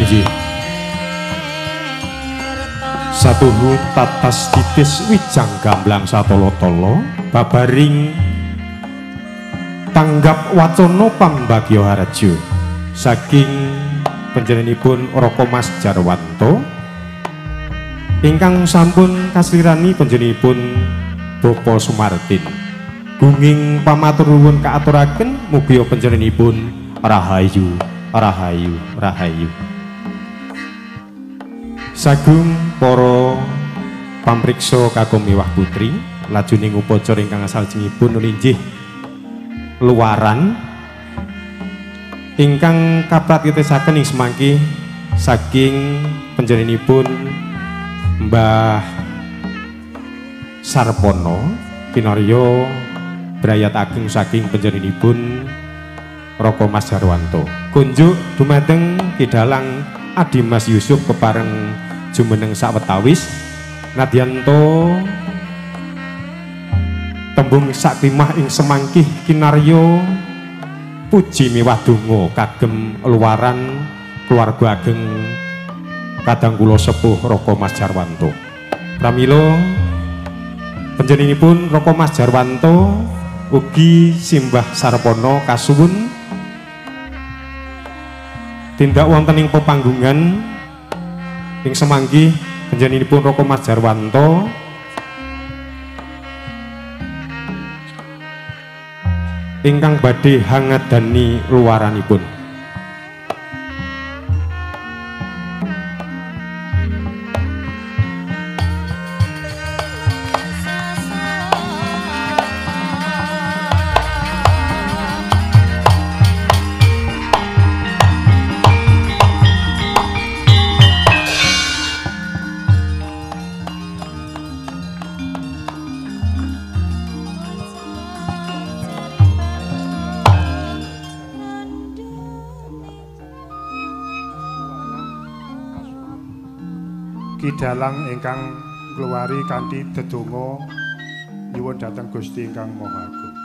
Inggih. Satuhu tatas titis wijang gamblang satolo-tolo babaring tanggap wacana pambagya harjo saking panjenenganipun Raka Mas Jarwanto ingkang sampun kaslirani panjenenganipun Bapak Sumartin. Gunging pamatur nuwun kaaturaken mugi panjenenganipun rahayu rahayu rahayu. Sagung para pamriksa kagum miwah putri lajuning upacara ingkang salajengipun linjih luaran ingkang kapratitisaken ing semangki saking panjenenganipun Mbah Sarpono kinarya brayat ageng saking panjenenganipun Raka Mas Jarwanto. Kunjuk dumateng Ki Dalang Adi Mas Yusuf kepareng jumeneng sawetawis nadyanto tembung saktimah ing semangkih kinarya puji miwah donga kagem luaran keluarga ageng kadang kula sepuh Raka Mas Jarwanto. Pramila panjenenganipun Raka Mas Jarwanto ugi Simbah Sarpono kasuwun tindak wonten ing pepanggungan ing semanggi panjenenganipun Raka Mas Jarwanto ingkang badhe hangadani luaranipun. Ki Dalang ingkang ngluwari kanthi dedonga nyuwun dhateng Gusti ingkang Maha Agung.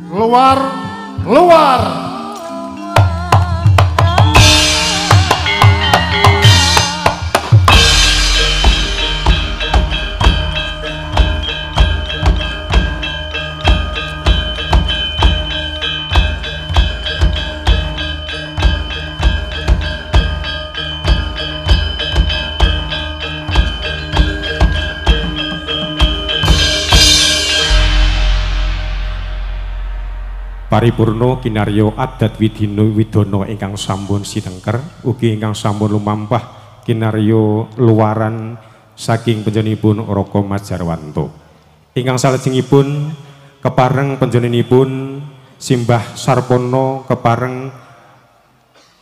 Luar, luar. Paripurna kinarya adat widino widana ingkang sampun sinengker ugi ingkang sampun lumampah kinarya luaran saking panjenenganipun Raka Mas Jarwanto. Ingkang salajengipun kepareng panjenenganipun Simbah Sarpono kepareng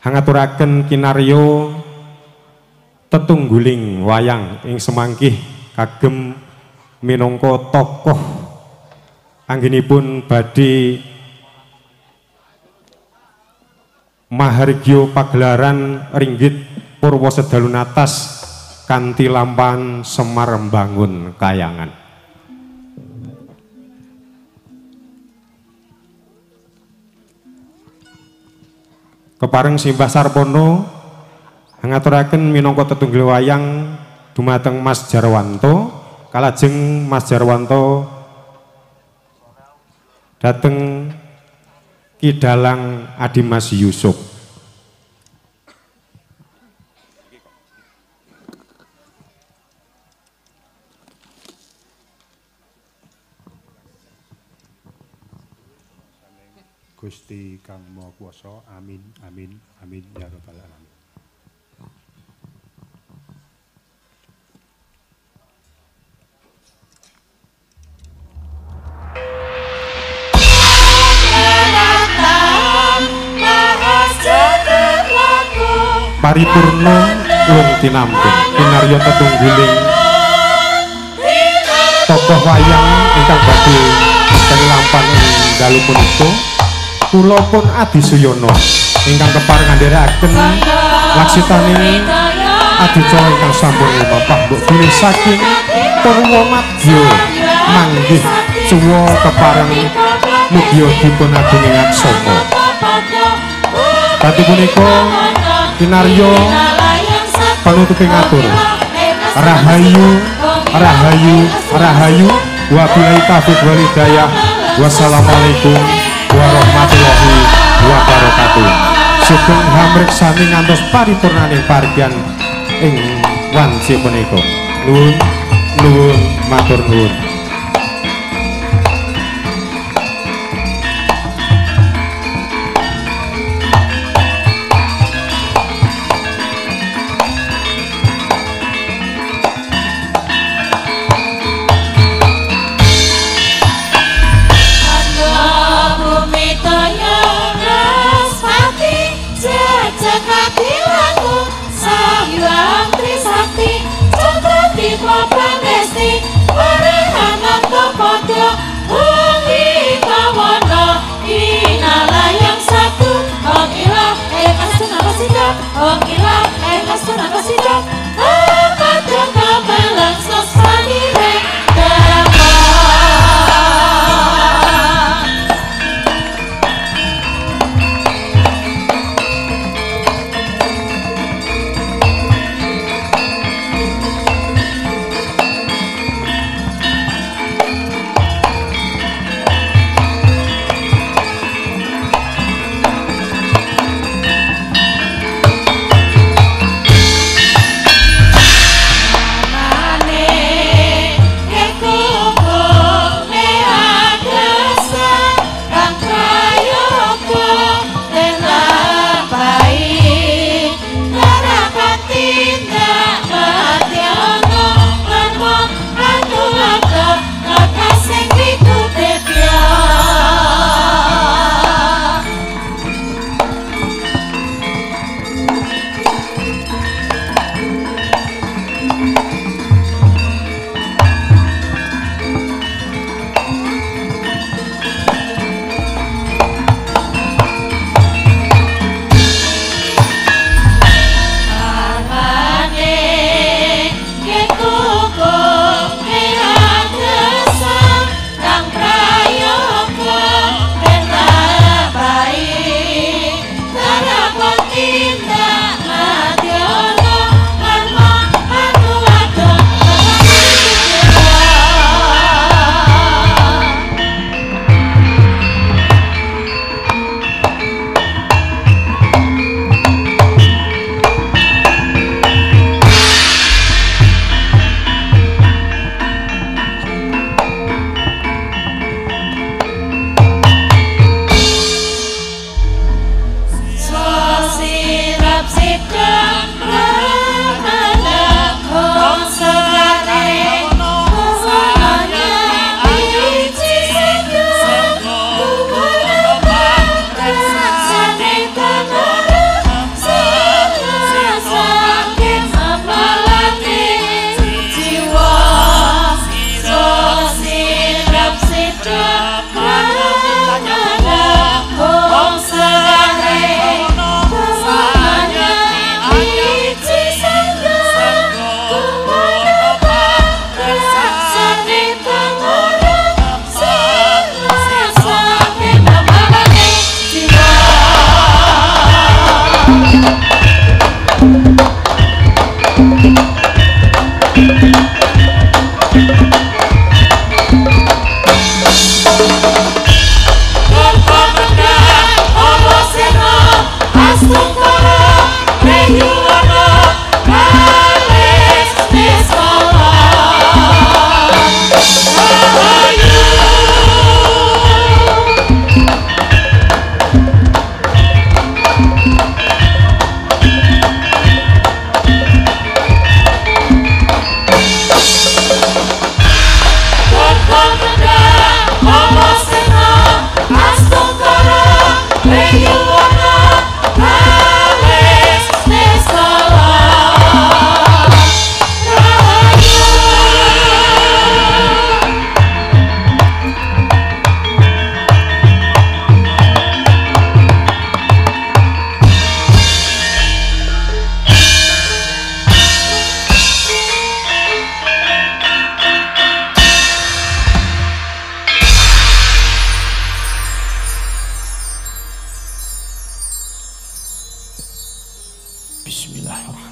hangaturaken kinarya tetungguling wayang ing semangkih kagem minangka tokoh anggenipun badhe mahargya pagelaran ringgit purwa sedalu natas kanthi lampahan Semar mbangun kayangan. Kepareng Simbah Sarpono ngaturaken minangka tetunggul wayang dumateng Mas Jarwanto, kalajeng Mas Jarwanto dhateng Ki Dalang Adi Mas Yusuf. Gusti Kang Maha Kuwasa, amin amin amin ya rabbal alamin. Paripurna lung tinampi kinarya tetungguling tokoh wayang ingkang badhe lampahan ing dalu punika kula pun Adi Suyono ingkang kepareng ngandharaken laksitaning adicara ingkang sampun lumampah mbok bilih saking Purwomadya manggih Cuwa kepareng mugia dipun agunging aksama. Kanthi punika kinarya panutuping atur. Rahayu, rahayu, rahayu. Wabillahi taufiq wal hidayah. Wassalamualaikum warahmatullahi wabarakatuh. Sugeng hamreksani ngantos paripurnaning parigyan ing wanci punika. Nuwun, nuwun, matur nuwun. Bye. Bismillahirrahmanirrahim.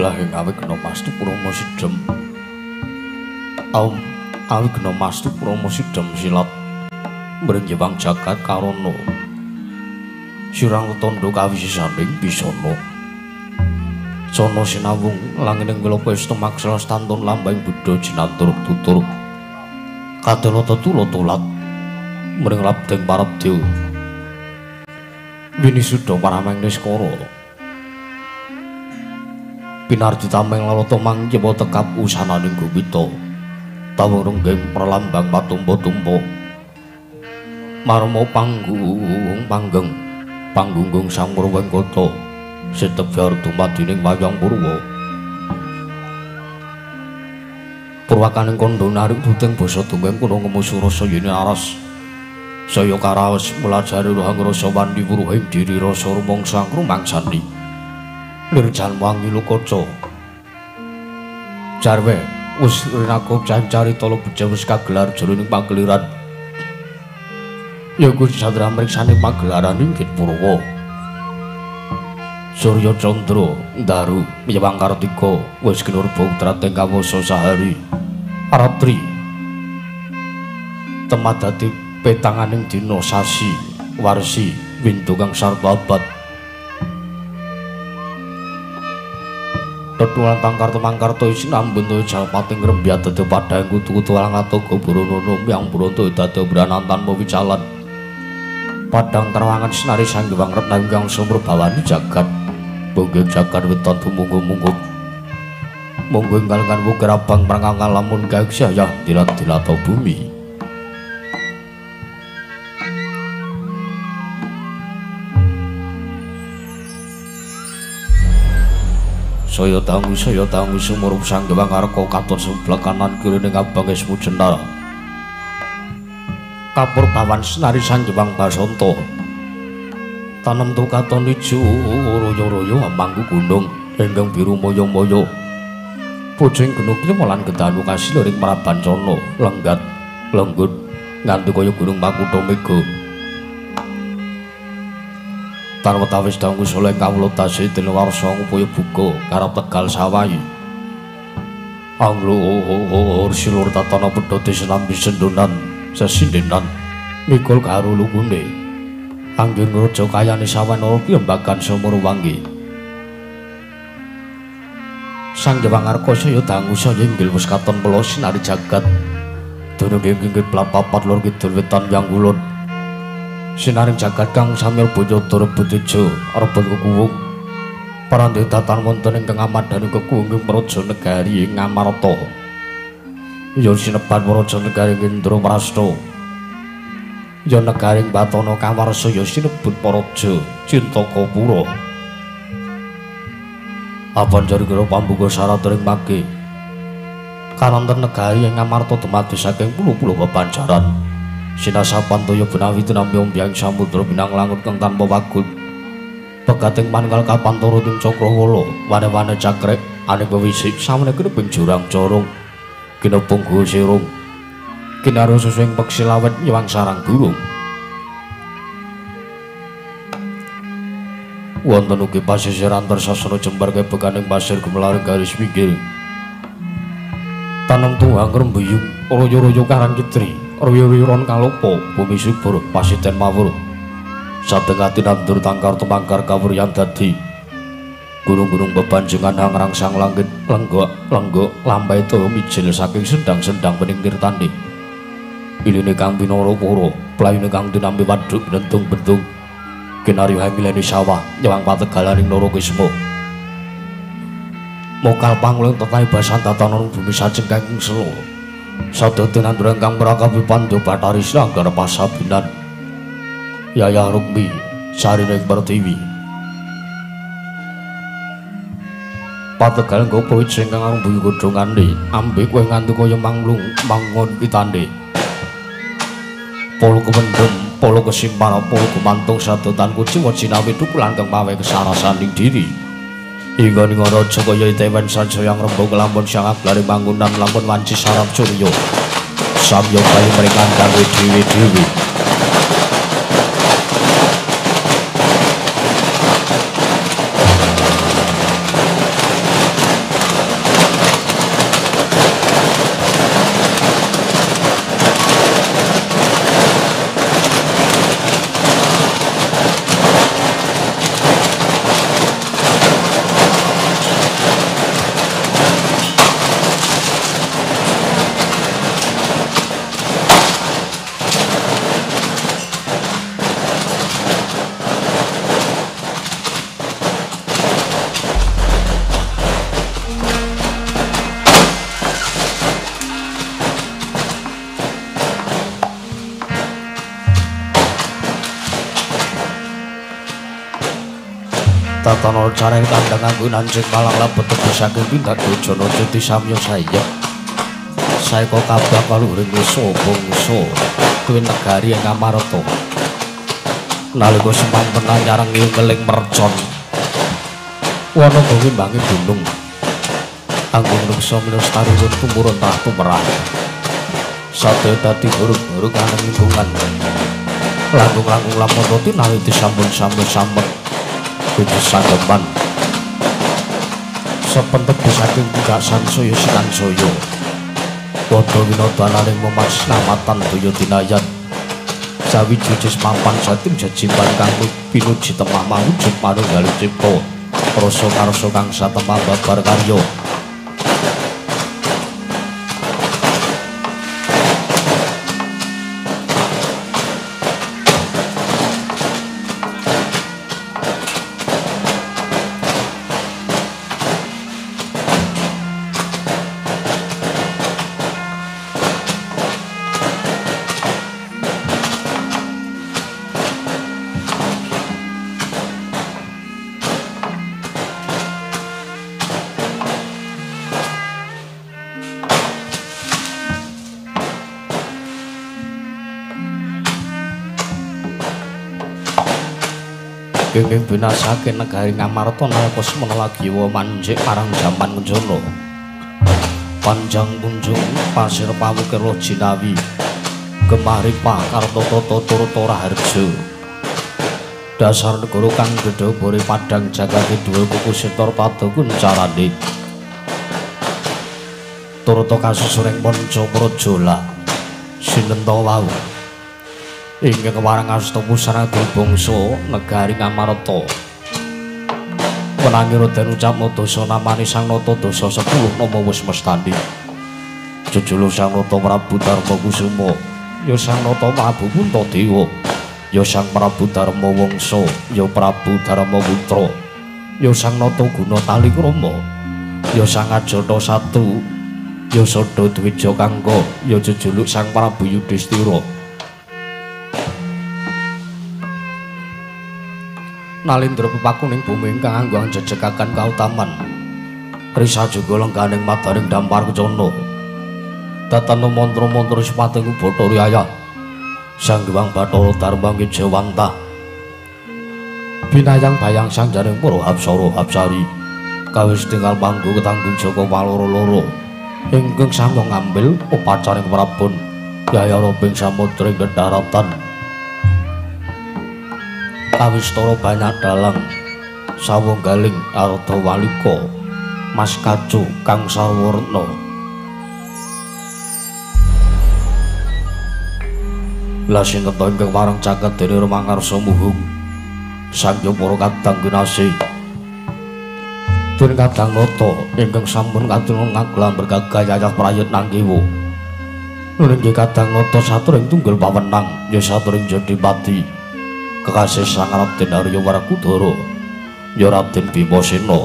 Gelahing awigna mastu prama sidhem. Aum awigna mastu prama sidhem silat mringgewang jagat karana. Sirang tetandha kawisisaning bisana. Sana sinawung langining wiloka ista maksala stantun lambang buddha jinantur tutur. Kadala tetula tulat mring labdeng parabdya. Winisuda parameng niskara. Pinardi tameng lalata mangyewa tekap usananing gupita. Tawung renggeng pralambang patumpa-tumpa. Marma panggung panggeng panggunggung sang Purwengkata sitebyar dumadining wayang purwa. Purwakaning kandha narik duting basa dongeng kuna ngemusu rasa yene aras. Saya karaos mulajari rohang rasa wandi wuruhing diri rasa rumangsa rumangsani. Lir jalma ngilu kaca. Jarwe wis rinakup carita beja wis kagelar jroning pageliran. Ya Gusti Chandra mriksani pagelaran inggih Purwa. Surya Chandra Ndaru Yewang Kartika wis kinurba trateng kawasa sahari. Ratri temadati petanganing dina sasi warsi windu kang sarta abad. Tetulan tangkar temangkar to isinambun to jalpating ngrembyat dadi padhang kutu-kutu alang atoga buronono yang bronto dadi branantan mawicalan. Padhang terwangan sinari sanggewang retna ingkang sumur bawani jagat. Bonggeng jagat weton tumungguh-mungguh. Monggo ingkang wukir abang prangkang lamun kaeksayah dilat-dilata bumi. Saya dangu sumurup sanggewang arka katon sebelah kanan kiri ning abang esmu jenar. Kapur bawan senari sanggewang basanta. Tanem tu katon ijo royo-royo mangku gunung ingkang biru moyo-moyo. Pujing gunung lan gedanu kasiluring Prabancana lenggat lenggut nganti kaya gunung Makutha Mega. Tan wetawis dangu soleh kawula tasih dene warsa ngupaya buka karep Tegal sawahi. Anglur silur tatana pedhote sinambi sendonan sesindenan mikul karo lungune. Anggen raja kayane sawanara piyambakan sumur wanggi. Sang Hyang Arka saya dangu saya inggil wis katon pela sinari jagat. Dunung inggih plat papat lor kidul wetan yang kulon. Sinaring jagat kang samil bojo rebut ijo rebut kekuwung. Parandhe datan wonten ingkang amadhani kekuwung ing praja negari Ngamarta. Ya sinebat praja negari Indraprasta. Ya negari Batana Kawarsa ya sinebut Praja Cintakapura. Apan jari pambuka syarat ring mangke. Karanten negari ing Ngamarta dumadi saking puluh-puluh bebanjaran. Sinasapan toya benawi tinampi ombyang samudra binang langut kang tanpa wagut. Pegating manunggal kapantara ing cakrawala, wane-wane cakrek ane pewisik samene kineping jurang corong. Kinepung guwa sirung. Kinaro susuing peksi lawet nyewang sarang burung. Wonten ugi pasisir antar sasana jembar kebekaning pasir gumelaring garis pinggir. Tanem tuwang rembuyung royo-royo karang kitri, royo-royo kalopo bumi subur pasiten mawur. Satengah tinandur tangkar tumangkar kawuryan dadi. Gunung-gunung bebanjengan hangrangsang langit lenggok-lenggok lambai toya mijil saking sendang-sendang bening tirtane. Iline kang pinara pura, playune kang tinampi waduk bentung-bentung. Kinaryo hangileni sawah nyewang pategalaning Narakisma. Mokal pangling tetahe basan tatanan bumi sajeng kangkung sela. Sadaya tinanduran kang prakapi Pandya Bathari Sranggar pasabinan. Yayah Rukmi Sarining Pertiwi. Pategal nggopo ijeng kang arumbuyu godhongane, ambe kowe nganti kaya manglung mangon pitane. Polo kependhem, polo kesimpar, polo gumantung sadotan kuciwa jinawi thukulan kang pawe kesarasaning diri. Hingga ning raja kaya itewen sansaya ngrembug lamun sang aglare mangunan lamun wanci sarap surya. Samya bayi mereka kanggo dhewe-dhewe. Tatana carane kandhang anggo nancing malang lebet saking tindak dojana cuti samya saya. Saeka kabeh kaluhuring wisa bangsa kuwi negari ing Amarta. Nalika semanten nyarengi ngeling mercon. Wana gawe mbangi gunung. Anggo ngruksa minestari tumurun tah tumerah. Sadaya dadi huruf-huruf aneng lingkungan. Langkung-langkung lamun roti naliti sampun-sampun samet. Puji sanggeman. Sepentet saking tindak sansaya sinansaya. Padha winodananing memas namatan daya dinayan. Sawiji mapan satim jejiban kang pinuji temah mawujud manunggaling cipta. Rasa karsa kang satemah babar karya. Kenging binasake negari Ngamarta nalika semana lagi manjik marang jaman Kunjana. Panjang punjung pasir pawukir jinawi. Gemah ripah karta tata turta raharja. Dasar negara kang dedhobore padhang jagate dhuwur kuku setor pada kuncarane. Turta kasusuring manca praja sinenta wau. Ingkang kewarang asta pusara bangsa negari Ngamarta. Wenangi Raden ucapna dasa namane Sang Nata dasa 10 nama wis mestani. Jejuluk Sang Nata Prabu Darma Kusuma, ya Sang Nata Prabu Puntadewa, ya Sang Prabu Darma Wangsa, ya Prabu Darma Putra, ya Sang Nata Guna Talikrama, ya Sang Ajata Satu, ya Sada Dwija Kangka, ya jejuluk Sang Prabu Yudhistira. Nalindra pepakuning bumi ingkang anggo anjejekaken kautaman. Risa juga lengganing madaring dampar kencana. Tatana mantra-mantra sipating Bathara Yaya. Sang Hyang Bathara Dharma Ngejawantah. Binayang bayang sang jaring para hapsara hapsari. Kawis tinggal panggo ketanggung jaka waloro-loro. Ingkang samya ngambil upacaring prabon Yaya Robing samudra ing dharatan. Kawistara banyak dalang sawunggaling arda walika Mas Kacu kang sarwarna. Lah sinten ingkang wareng caket dene rumangarsa muhung Sang Hyang para kadang kinasih. Den kadang nata ingkang sampun katon ngaglam bergagah yayah prayut nangkiwa. Nggih kadang nata saturing tunggul pawenang ya saturing jodipati. Kekasih Sang Raden Arya Werkudara, ya Raden Bimasena,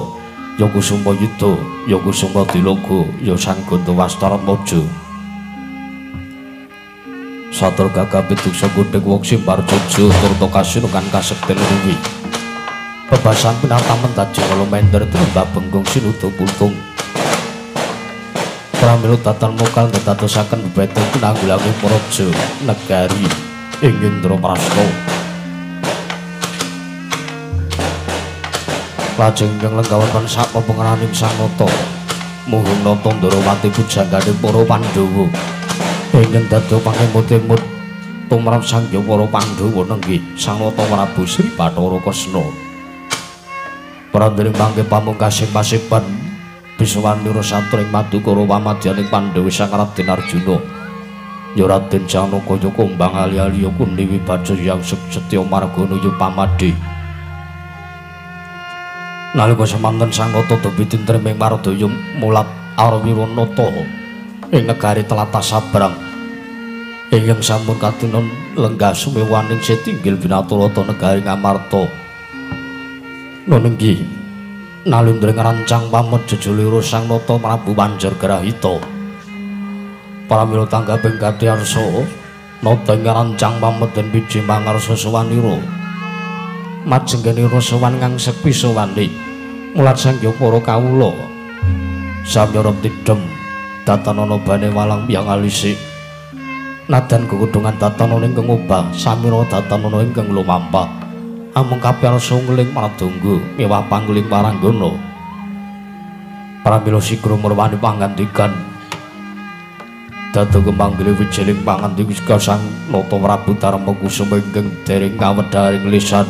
ya Kusuma Yuda, ya Kusuma Diloga, ya Sang Gandawastara Maja. Satur gagah piduksa godheg wong simbar jojo turta kasinukan kasekten ruwi. Bebasan pinatamen dadi kala mender tumrap bengkung sinuda puntung. Pramila datan mokal ndadosaken bebeten pinanggulangi praja negari ing Indraprasta. Lajeng ingkang lenggah wonten sakpepengeraning Sang Nata, muhung nata Ndrawati pujanggane para Pandhawa. Ingkang dados pangemut-emut tumrap Sang Hyang para Pandhawa nenggih Sang Nata Prabu Sri Bathara Kresna. Pramila mangke pamungkasing paseban biswanira satring madukara pamadyaning Pandhawa Sang Raden Arjuna. Ya Raden Janaka ya kumbang ali-ali ya Kunti Wibaca yang setya margana ya pamadhe. Nalika semanten Sang Nata dewi tintreming mardaya mulat Arwiranata ing negari tlatah Sabrang. Ingkang sampun katinon lenggah sumewaning setinggil binaturata negari Ngamarta. Nunenggi nalindra ngrancang pamot jejulira Sang Nata Prabu Banjargrahita. Pramila tanggaping katyarsa nata ing ngrancang pamot den biji mangarsa sawanira. Majenggenira sowan ngangsepi sowane mulat sangya para kawula samyara tidhem datanana bane walang piyang alisi nadan gegodhongan datanana ingkang obah samira datanana ingkang lumampah amung kapiyarsa ngling pradangga miwah pangling paranggana pramila sigra murwani pangandikan dadi kemanggle wijiling pangandika Sang Nata Prabu Darma Kusuma ingkang dereng kawedharing lisan.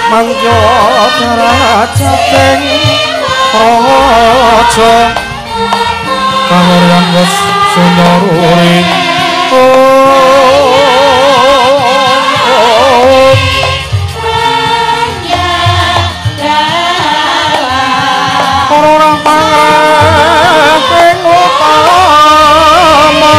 Mangga darajating raja kawuryan wis sunaruri para pangreng utama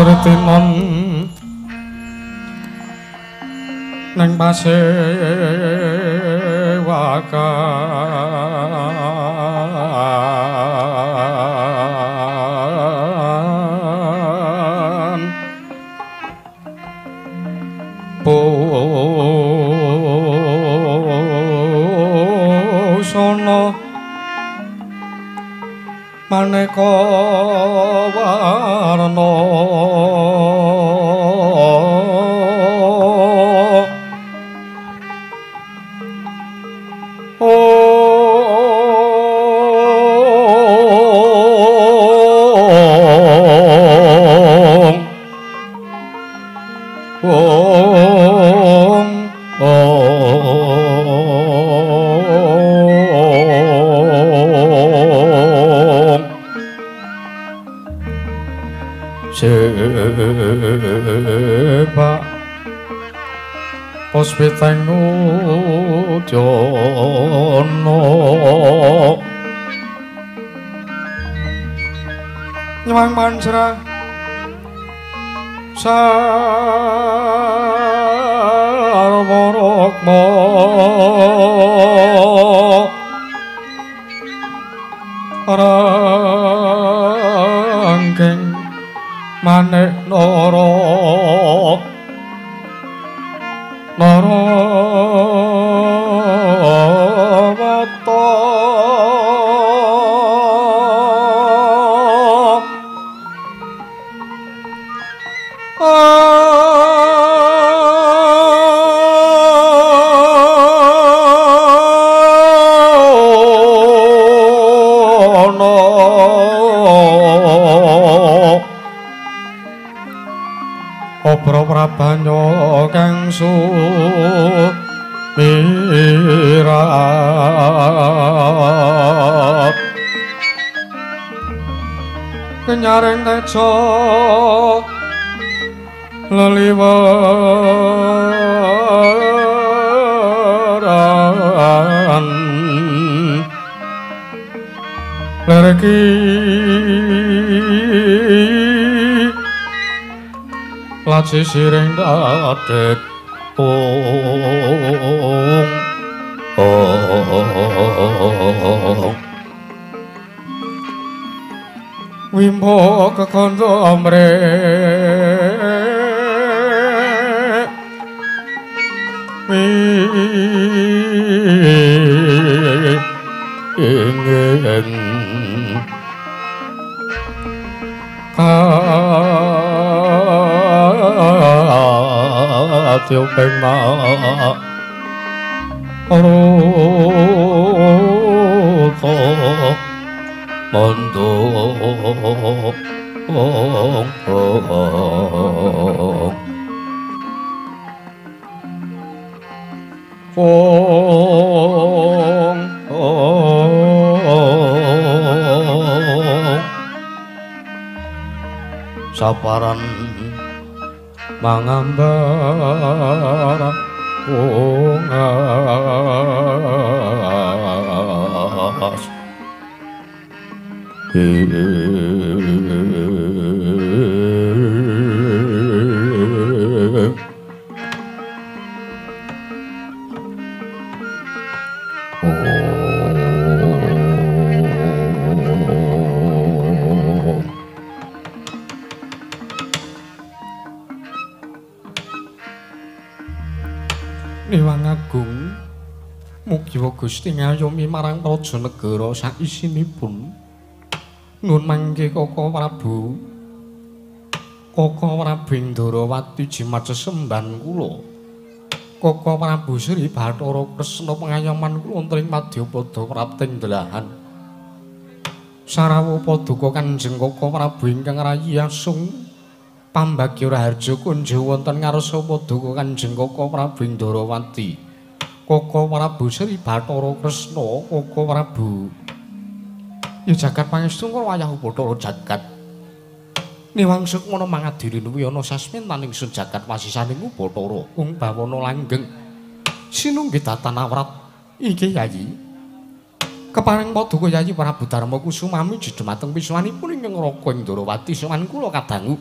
Retinon nang pasewakan busana maneka warna Sebab pospiteng udyana nyewang manjra sarwa rukma rangking manik nara narawata Obro prabanya kang sumirat kenyaring tejo leliweran lerki laci siring dadek ong ong wimbo kekandha mrek ing tiuping ma ruta mandung ong saparan mangambar ungas Niwang Agung mugi Gusti ngayomi marang praja negara saisinipun. Nun mangke Koko Prabu. Koko Prabu Indrawati jimat sesembahan kula. Koko Prabu Sri Bathara Kresna pengayoman kula wonten ing madyapada prapting delahan. Sarawuh paduka Kanjeng Koko Prabu ingkang rayi asung pambagya raharja kunjo wonten ngarsa paduka Kanjeng Koko Prabu Indrawati. Koko Prabu Sri Bathara Kresna, Koko Prabu. Ya jagat pangestu kula wayah Bathara jagat. Niwang sukmana mangadiri nuwiyana sasmintaning sun jagat wasisaning Bathara ung bawana langgeng. Sinunggih datan awrat iki Yayi. Kepareng paduka Yayi Prabu Darma Kusuma miji dhumateng piswanipun ingkang Raka Indrawati sowan kula kadangu.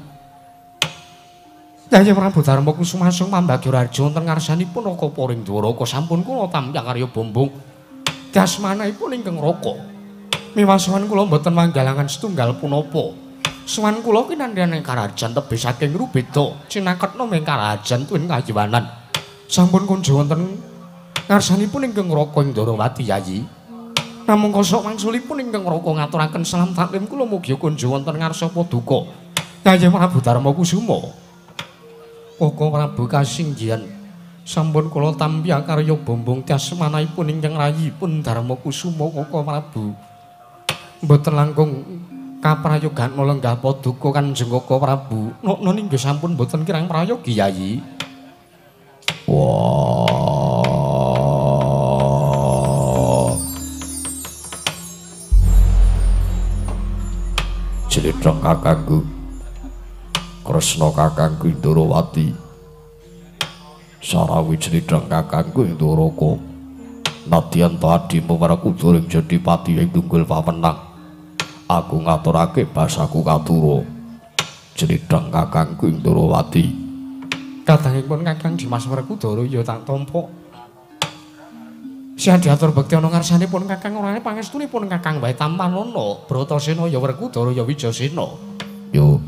Yayi Prabu Darma Kusuma sung pambagya raja wonten ngarsanipun Raka Poring Dwaraka sampun kula tampi karya bombong. Dasmanipun ingkang Raka. Miwasowan kula mboten manggalangan setunggal punapa. Sowan kula kinandhan ing karajan tebih saking Rubeda cinaketna ing karajan tuwin kayiwanan. Sampun kunjo wonten ngarsanipun ingkang Raka ing Ndorowati Yayi. Namung kosok wangsulipun ingkang Raka ngaturaken salam taklim kula mugi kunjo wonten ngarsa paduka. Yayi Prabu Darma Kusuma. Koko Prabu kasinggihan sampun kula tampi karya bombong tyasmanipun ingkang rayipun Darma Kusuma Koko Prabu. Mboten langkung kaprayogan lenggah paduka Kanjeng Koko Prabu. Nokno inggih sampun mboten kirang prayogi Yayi. Wah. Jletheng kakangku. Kresna kakangku Ndorowati. Sarawi jletheng kakangku Ndoraka. Nadyan ta adimu Werkudara ing Jodipati ing tunggul pawenang. Aku ngaturake basaku katura. Jletheng kakangku Ndorowati. Kadangipun Kakang Dimas Werkudara ya tak tampa. Siang diatur bekti ana ngarsanipun Kakang orane pangestunipun Kakang wae tampanana Bratasena ya Werkudara ya Wijasena. Yo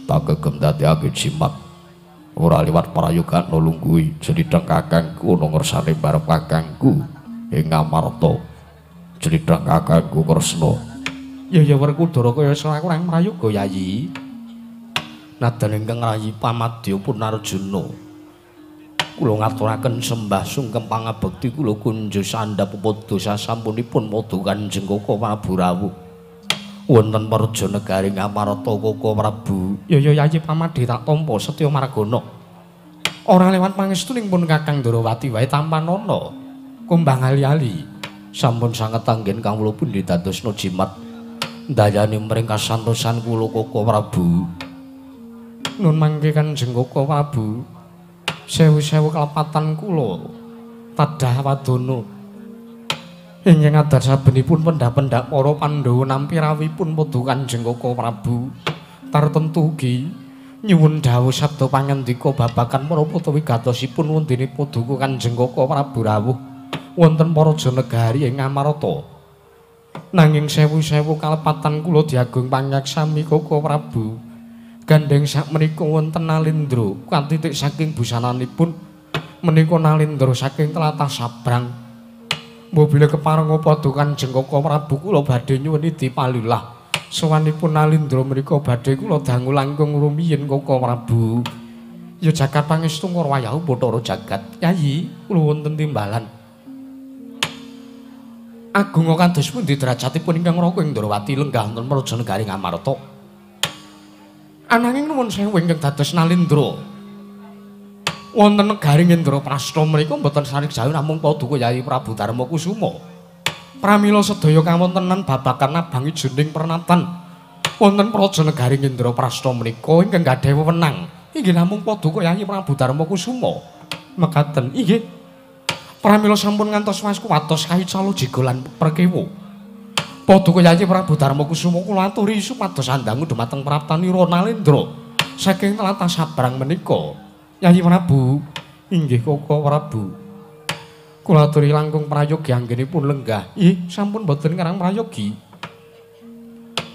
tak kegem dadekake jimat. Ora liwat prayoga nulungguhi jletheng kakangku ana ngersane barep kakangku ing Ngamarta. Jletheng kakangku Kresna. Ya ya Werkudara kaya kurang prayoga Yayi. Nadan ingkang rayi pamadya pun Arjuna. Kula ngaturaken sembah sungkem pangabekti kula kunjo sandhap padha sasampunipun padha Kanjeng Koko Prabu rawuh. Wonten praja negari Ngamarta Koko Prabu. Ya ya Yayi pamadya tak tampa setya margana. Ora lewat pangestuning pun Kakang Ndorowati wae tampanana. Kumbang ali-ali sampun sanget anggen kawula pundi dadosna jimat ndayani mring kasantosan kula Koko Prabu. Nun mangke Kanjeng Koko Prabu. Sewu-sewu kalepatan kula tadah wadana. Ingkang adar sabenipun pendhak-pendhak para Pandhawa nampi rawuhipun padha Kanjeng Koko Prabu. Tartemtu ugi nyuwun dawuh sabda pangandika babagan menapa wigatosipun wondene paduka Kanjeng Koko Prabu rawuh wonten praja negari ing Ngamarta. Nanging sewu-sewu kalepatan kula diagung pangaksami Koko Prabu. Gandheng sakmenika wonten Nalindra katitik saking busananipun menika Nalindra saking tlatah Sabrang. Mobile kepareng padha Kanjeng Koko Prabu kula badhe nyuwun dipalilah. Sowanipun Nalindra menika badhe kula dangu langkung rumiyin Koko Prabu. Ya jagat pangestu ngurwayahu Bathara jagat. Yayi, kula wonten timbalan. Agung kados pundi derajatipun ingkang Raka ing Ndorowati lenggah wonten praja negari Ngamarta. Ananging nuwun sewu ingkang dados Nalindra. Wonten negari Indraprasta menika mboten sarik jauh namung paduka Yayi Prabu Darma Kusuma. Pramila sedaya kawontenan babagan abang ijoning pernatan wonten praja negari Indraprasta menika ingkang gadhahi wewenang inggih namung paduka Yayi Prabu Darma Kusuma. Mekaten inggih. Pramila sampun ngantos waskuwatos kaicala jiga lan perkewa. Paduka Yayi Prabu Darma Kusuma kula aturi supados andangu dhumateng praptanira Nalindra saking tlatah Sabrang menika. Yayi Prabu, inggih Koko Prabu. Kula aturi langkung prayogi anggenipun lenggah. Ih, sampun boten ngarang prayogi.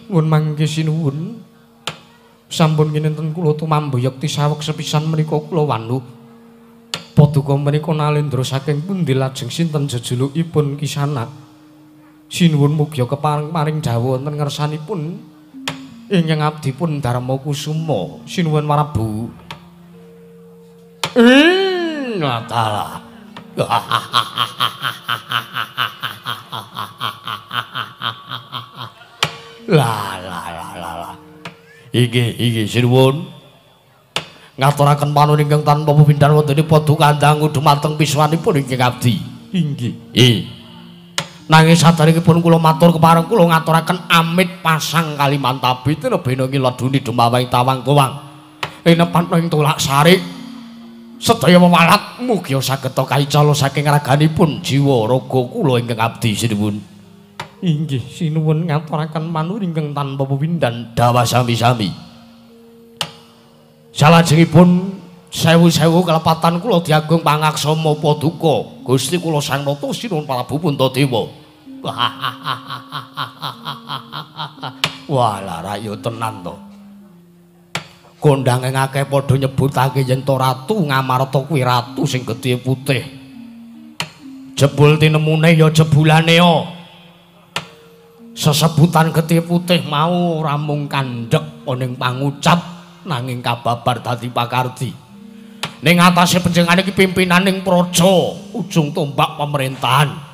Nuwun mangke sinuwun. Sampun kinten kula tumambu yekti saweg sepisan menika kula wanuh. Paduka menika Nalindra saking pundi lajeng sinten jejulukipun Kisana. Sinuwun mugi kepareng paring dawuh wonten ngersanipun ingkang abdipun Darma Kusuma. Sinuwun Prabu. Natalah. La la la la la. Inggih inggih sinuwun. Ngaturaken panuwun ingkang tanpa pepindhan wonten paduka dangu dumateng piswanipun ingkang abdi. Inggih. Nggih. Nanging saderengipun kula matur kepareng kula ngaturaken amit pasang Kalimantabi tinebena ngiladuni dumawang tawang tuwang. Linepatna ing tulak sarik. Sedaya wewalat mugi saged kaicala saking raganipun jiwa raga kula ingkang abdi sinuwun. Inggih sinuwun ngaturaken panuwun ingkang tanpa pepindhan dawah sami-sami. Salajengipun sewu-sewu kelepatan kula diagung pangaksama paduka Gusti kula Sang Nata Sinuwun Prabu Puntadewa. Wah, lara ya tenan to. Kondange akeh padha nyebutake yen to Ratu Ngamarta kuwi ratu sing getih putih. Jebul tinemune ya jebulane ya. Sesebutan getih putih mau ora mung kandhek ning pangucap nanging kababar dadi pakardi. Ning atase panjenengane iki pimpinaning praja, ujung tombak pemerintahan.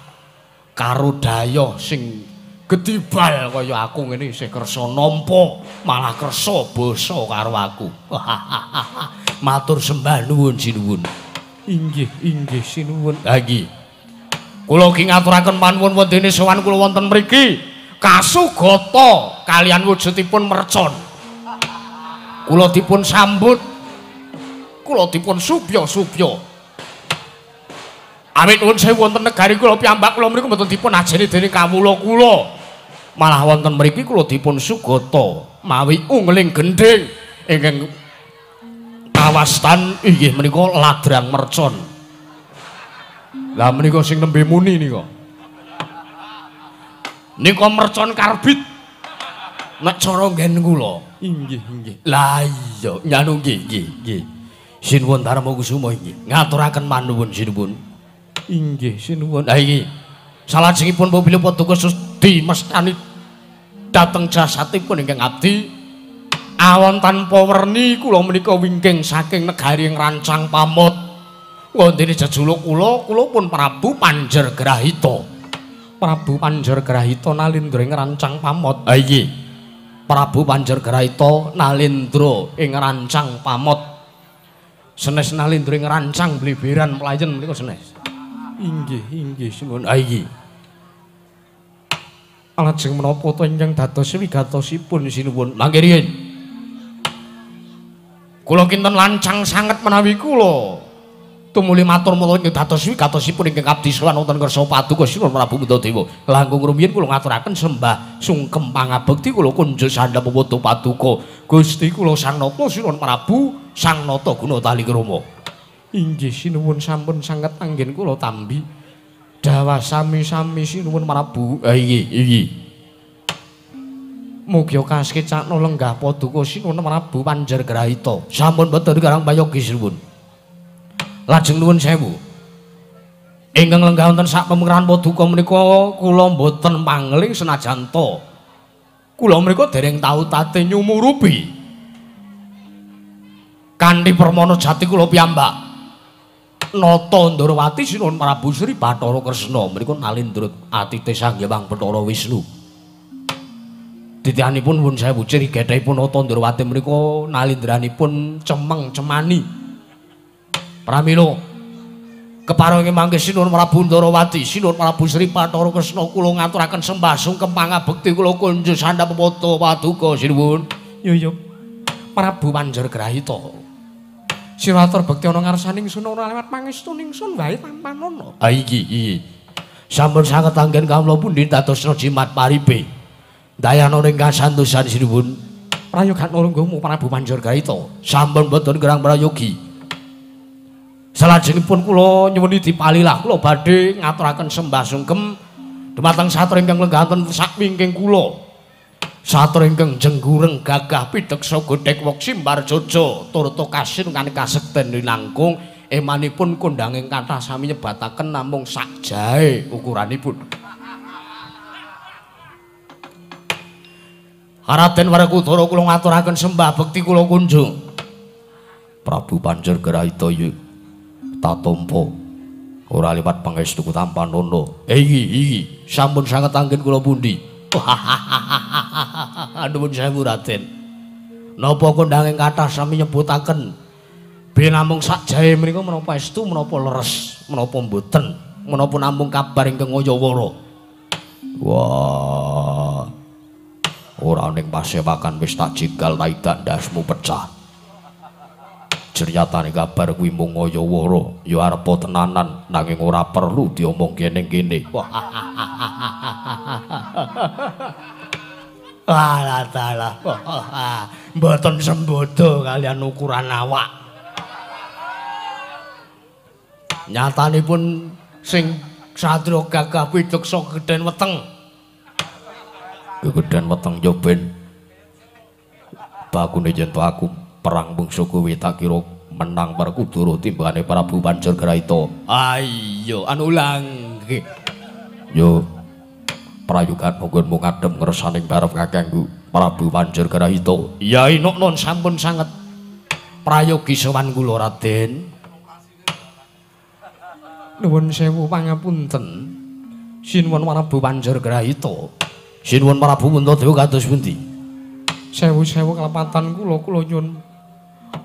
Karo dayoh sing gedibal kaya aku ngene isih kersa nampa, malah kersa basa karo aku. Matur sembah nuwun sinuwun. Inggih, inggih sinuwun. Ha iki. Kula ki ngaturaken panuwun wondene sowan kula wonten mriki. Kasugata kalian wujudipun mercon. Kula dipun sambut, kula dipun subya-subya. Awit nuwun sewu wonten negari kula piyambak kula mriku mboten dipun ajeni dening kawula kula. Malah wonten mriki kula dipun sugata mawi ungling gendhing ingkang kawastan inggih menika ladrang mercon. Lah menika sing nembe muni nika. Nika mercon karbit. Nek cara nggen kula. Inggih, inggih. Lah iya, nyanu nggih, nggih, nggih. Sinuwun Darma Kusuma inggih. Ngaturaken manuwun sinuwun. Inggih, sinuwun. Lah iki salajengipun apabila paduka sudi mestani dhateng jasatipun ingkang abdi awon tanpa werni kula menika wingking saking negari Rancang Pamot. Wondene jejuluk kula, kula pun Prabu Panjer Grahita. Prabu Panjer Grahita nalindra ing Rancang Pamot. Ha iki. Prabu Panjer Grahita nalindra ing Rancang Pamot. Senes nalindra ing Rancang Bleberan mlayen menika senes. Inggih, inggih sinuwun. Ha iki. Lajeng menapa to ingkang dados wigatosipun sinuwun? Mangke riyin. Kula kinten lancang sanget menawi kula tumuli matur mula ingkang dados wigatosipun ingkang abdi sowan wonten ngarsa paduka Sinuwun Prabu Puntadewa. Langkung rumiyin kula ngaturaken sembah sungkem pangabekti kula kunjuk sandhap padha paduka Gusti kula Sang Nata Sinuwun Prabu Sang Nata Guna Talikrama. Inggih sinuwun sampun sanget anggen kula tambi dawah sami-sami sinuwun Prabu. Ha iki iki. Mugi kasekcakna lenggah paduka Sinuwun Prabu Panjer Grahita. Sampun boten karang payogi sinuwun. Lajeng nuwun sewu. Ingkang lenggah wonten sak pemekaran paduka menika kula mboten pangling senajan to kula menika dereng tau tate nyumurupi. Kanthi permana jati kula piyambak Nata Ndorowati Sinuwun Prabu Sri Bathara Kresna menika nalindra atite Sang Hyang Bathara Wisnu. Titihanipun nuwun sewu ciri gethehipun Nata Ndorowati menika nalindranipun cemeng cemani. Pramila keparengi mangke Sinuwun Prabu Ndorowati Sinuwun Prabu Sri Bathara Kresna kula ngaturaken sembah sungkem pangabekti kula kunjuk sandhap padha paduka sinuwun. Yo yo Prabu Panjer Grahita. Siratur bekti ana ngarsaning sun ora lewat pangestu ningsun wae tampanana. Ha iki iki. Sampun sanget anggen kawula pundi dadosna jimat paripe. Dayana ing kasantosan sinuwun. Prayoga lungguhmu Prabu Panjer Grahita. Sampun boten gerang prayogi. Salajengipun kula nyuwuni dipalilah kula badhe ngaturaken sembah sungkem dumateng satra ingkang lenggah wonten sakwingking kula. Satra ingkang jenggureng gagah pideksa godhek weksi mbarjojo turta kasin kanthi kasekten linangkung emanipun kondhanging kathah sami nyebataken namung sak jae ukuranipun. Raden Werkudara kula ngaturaken sembah bekti kula kunjung. Prabu Panjer Grahita yu tatampa ora liwat pangestu tampanana. Iki iki sampun sanget anggen kula pundi. Nuwun sewu Raden. Napa kondhanging kathah sami nyebutaken ben namung sak jae menika menapa estu menapa leres menapa mboten menapa namung kabar ingkang ngayawara. Wah. Ora ning pasewakan wis tak jegal taidak ndasmu pecah. Ceryatane kabar kuwi mung ngayawara ya arepa tenanan nanging ora perlu diomongke ning kene. Alah dalah. Mboten sembodo kalian ukuran awak. Nyatanipun sing satriya gagah pideksa gedhen weteng. Gegedhen weteng yo ben. Bakune yen to aku perang mungsuh kowe tak kira menang Werkudara timbangane Prabu Banjargrahita. Ah iya, anu langgih. Yo prayogan monggo ngadhem ngersaning barep kakangku Prabu Banjargrahita. Ya inuk nun sampun sanget prayogi sowan kula Raden. Nuwun sewu pangapunten. Sinuwun Prabu Banjargrahita. Sinuwun Prabu Puntadewa kados pundi? Sewu-sewu kelepatan kula, kula nyuwun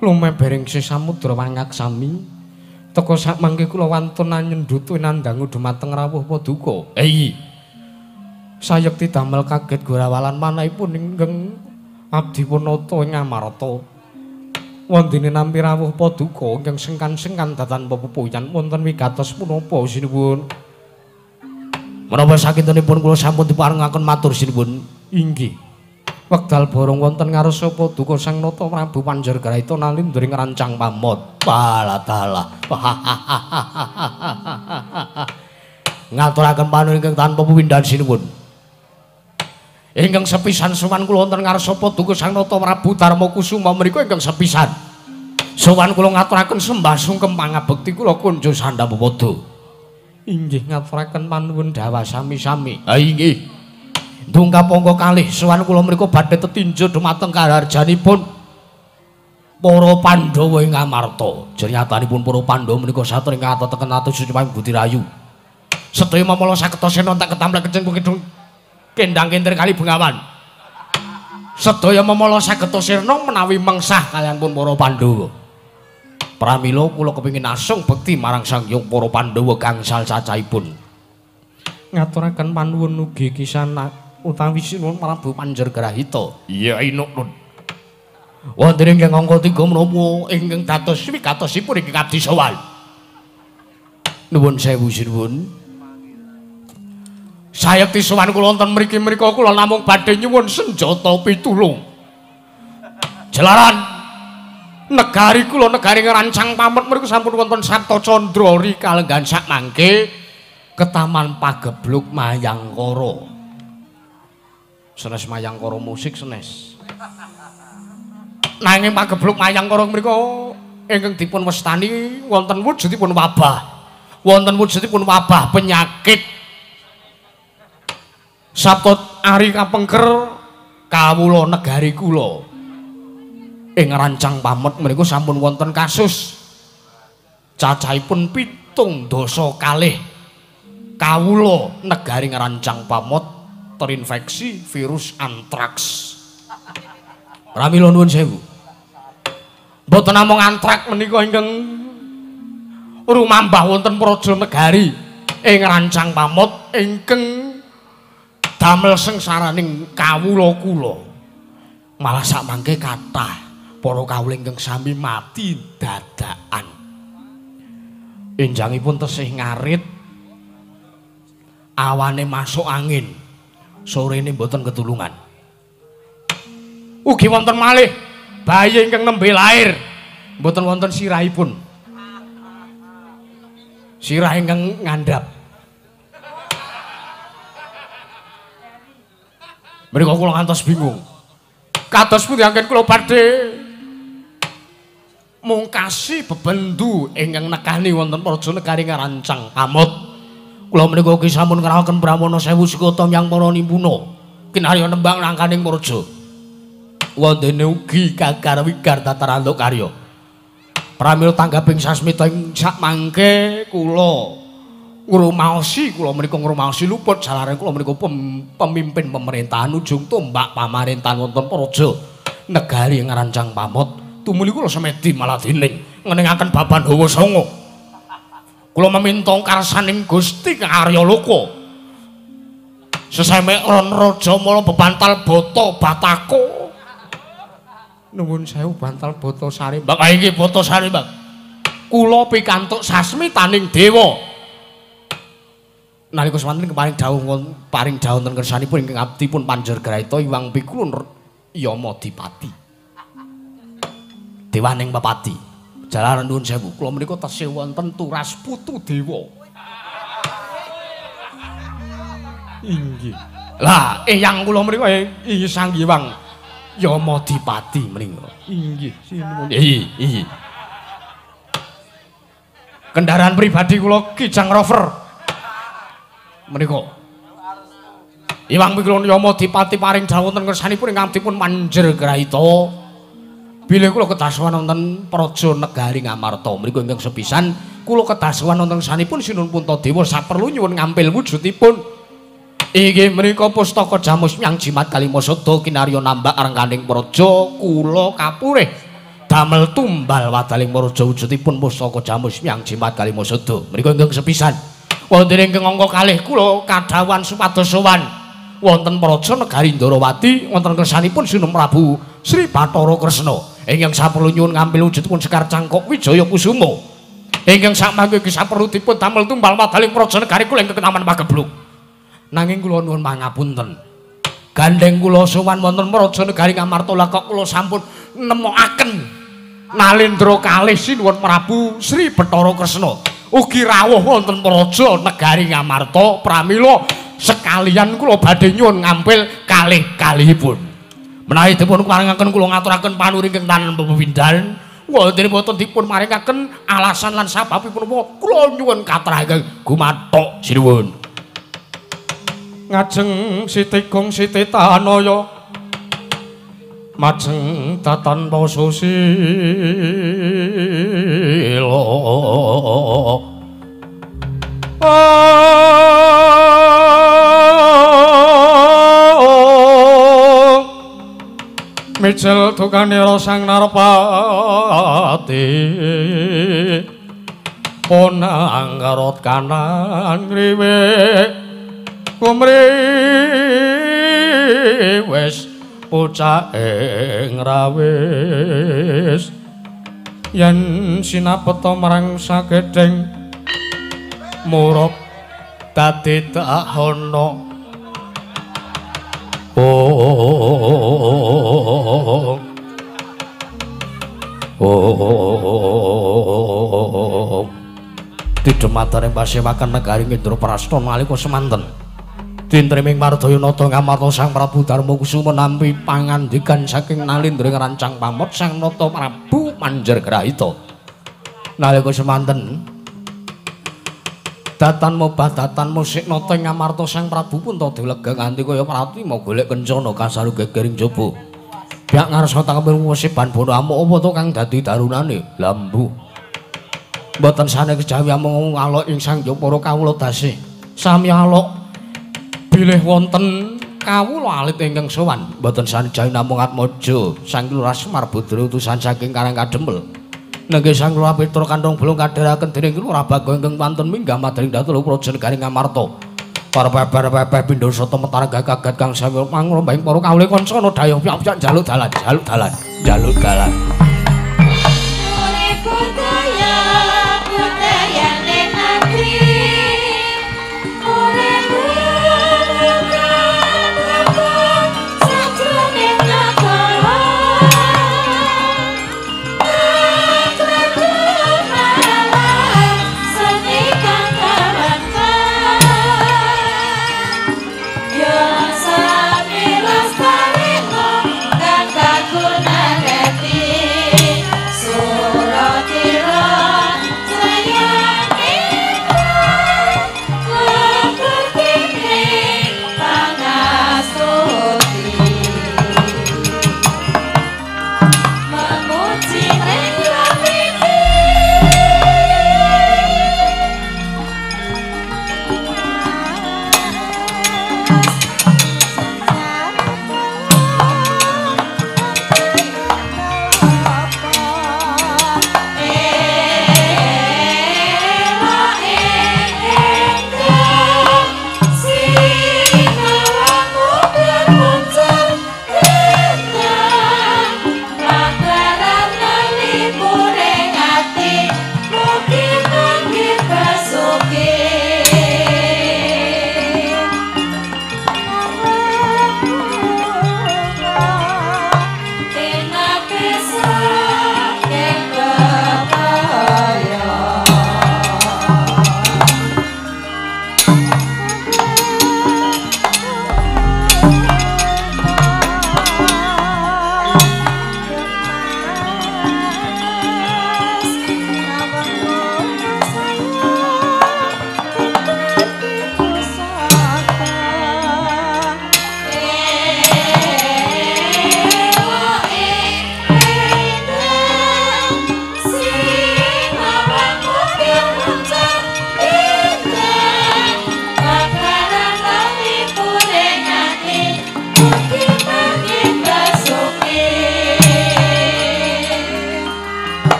lumebering samudra wangaksami. Teka sak mangke kula wantun anyendut winandangu dumateng rawuh paduka. Iya. Sayekti damel kaget gorawalan manahipun ingkang abdi punata ing Amarta. Wondene nampi rawuh paduka ingkang sengkan-sengkan datan pepupuyan wonten wigatos punapa sinuwun. Menapa sakintenipun kula sampun diparengaken matur sinuwun. Inggih. Wekdal borong wonten ngarsa paduka Sang Nata Prabu Banjargrahita nalindring rancang pamot. Walah dalah. Ngaturaken panuwun ingkang tanpa pepindhan sinuwun. Ingkang sepisan sowan kula wonten ngarsa paduka Sang Nata Prabu Darma Kusuma menika ingkang sepisan. Sowan kula ngaturaken sembah sungkem pangabekti kula kunjo sandhap padha. Inggih ngaturaken panuwun dawah sami-sami. Ha inggih. Dongkap angka kalih sowan kula mriku badhe tetinju dumateng kaharjanipun para Pandhawa ing Amarta. Jernyatanipun para Pandhawa menika satring kateteken atus suci Budi Rayu. Sedaya mamala saketa sena tak ketamplek keceng kidung kendang kentir kali Bengawan. Sedaya mamala sageta sirna menawi mengsah kaliyan pun para Pandhawa. Pramila kula kepengin asung bekti marang Sang Hyang para Pandhawa gangsal cacahipun. Ngaturaken panuwun ugi kisana utawi sinuwun Prabu Banjargrahita. Iya inuk nun. Wonten ingkang angka 3 menapa ingkang dados wigatosipun ingkang abdi sowan. Nuwun sewu sinuwun. Sayekti sowan kula wonten mriki mriku kula namung badhe nyuwun senjata pitulung. Jalaran negari kula negari ngrancang pamot mriku sampun wonten Sabta Candra rikalenggan sak mangke ketaman pagebluk Mayangkara. Senes Mayangkara musik senes. Nanging pagebluk Mayangkara mriku ingkang dipun wastani wonten wujudipun wabah. Wonten wujudipun wabah penyakit. Sabta ari kapengker kawula negari kula ing rancang pamot mriku sampun wonten kasus cacahipun 72 kawula negari ngrancang pamot terinfeksi virus antraks. Pramila nuwun sewu. Mboten namung antraks menika ingkang rumambah wonten praja negari ing rancang pamot ingkang damel sengsaraning kawula kula. Malah sakmangke kathah para kawula ingkang sami mati dadakan. Enjangipun tesih ngarit, awane masuk angin, sorene mboten ketulungan. Ugi wonten malih bayi ingkang nembe lair, mboten wonten sirahipun. Sirah ingkang ngandhap. Mriko kula ngantos bingung. Kados pundi anggen kula badhe mungkasi bebendu ingkang nekani wonten praja negari ngarancang pamot. Kula menika ugi sampun ngraoken Brahmana sewu sekata yang para nimpuna kinarya nembang nangkaning praja. Wondene ugi gagar wigar tatarantuk karya. Pramila tanggaping sasmita ing sakmangke kula ngrumaosi, kula menika ngrumaosi luput jalaran kula menika pemimpin pemerintahan ujung tombak pamarintahan wonten praja negari ngarancang pamot. Tumuli kula semedi maladining ngeningaken baban hawa sanga. Kula meminta karsaning Gusti Kang Arya Loka. Sesemek ron raja mala bebantal bata batako. Nuwun sewu bantal bata sari. Mbak iki bata sari, Mbak. Kula pikantuk sasmitaning dewa. Nalika semanten keparing dawuh paring dawuh wonten kersanipun ingkang abdi pun Panjer Graita Iwang Pikulun Yamadipati. Dewaning Pepadi. Jalaran nuwun sewu, kula menika tesih wonten turas putu dewa. Inggih. Lah, eyang kula menika inggih Sang Hyang Yamadipati menika. Inggih, sinuwun. Iya, iya. Kendaraan pribadi kula Kijang Rover. Menika Iwang Pikulun Yamadipati paring dawuh wonten kersanipun ingkang dipun Manjer Graita bilih kula kedah sowan wonten Praja Negari Ngamarta. Mriku ingkang sepisan kula kedah sowan wonten sanipun Sinuwun Puntadewa saperlu nyuwun ngampil wujudipun. Inggih menika pustaka Jamus Myang Jimat Kalimasada kinarya nambak rengkaning praja kula kapurih damel tumbal wadaling praja wujudipun pustaka Jamus Myang Jimat Kalimasada. Mriku ingkang sepisan wonten ingkang angka kalih kula kadhawuhan supados sowan wonten Praja Negari Ndarawati wonten kersanipun Sinuwun Prabu Sri Bathara Kresna ingkang saperlu nyuwun ngampil wujudipun Sekar Cangkok Wijaya Kusuma ingkang sakmangke iki saperlu dipun damel tumbal wadaling praja negari kula ingkang ketaman pagebluk. Nanging kula nuwun pangapunten, gandeng kula sowan wonten Praja Negari Ngamarta lha kok kula sampun nemokaken Nalendra kalih Sinuwun Prabu Sri Bathara Kresna ugi rawuh wonten Praja Negari Ngamarta pramila sekalian kula badhe nyuwun ngampil kalih-kalihipun. Menawi dipun paringaken kula ngaturaken panuri ingkang tanen pepindhan wonten boten dipun maringaken alasan lan sababipun apa kula nyuwun katrah ingkang gumathok sinuwun. Ngajeng Siti Gong Siti Tanaya majeng datan pasusila mijil dukanira sang narpati ponang karot kanan ngriwe kumriwes pucake ngrawis yen sinapeta marang sakedheng murup dadi dahana. Oh, oh, didematane pasewakan negari Indraprasta nalika semanten dintreming Mardaya Nata Ngamarta Sang Prabu Darma Kusuma nampi pangandikan saking Nalindra ngrancang pamot Sang Nata Prabu Manjer Grahita. Nalika semanten datan mobah datan musik nata Ngamarta Sang Prabu Puntadewa lega nganti kaya pratima golek kencana kasaru gegering jaba. Biak ngarsa tangkeping wesiban bono amuk apa to kang dadi darunane lambu. Mboten sane kejawi amung alok ing Sang Hyang para kawula dasih. Sami alok bilih wonten kawula alit ingkang sowan. Mboten sane jawi namung Atmaja Sang Lurah Semar Budra utusan saking Karang Kadempel. Nenggih Sang Lurah Petra kantong bolong kadheraken dening Lurah Bagong ingkang wonten minggah madring dhateng Praja Negari Ngamarta. Para babar-babar pindha sata metara gagagat kang sami mangrembahing para kawula kancana dayuh piyak-piyak njaluk dalan, njaluk dalan, njaluk dalan. Sami lestari kang kagunane.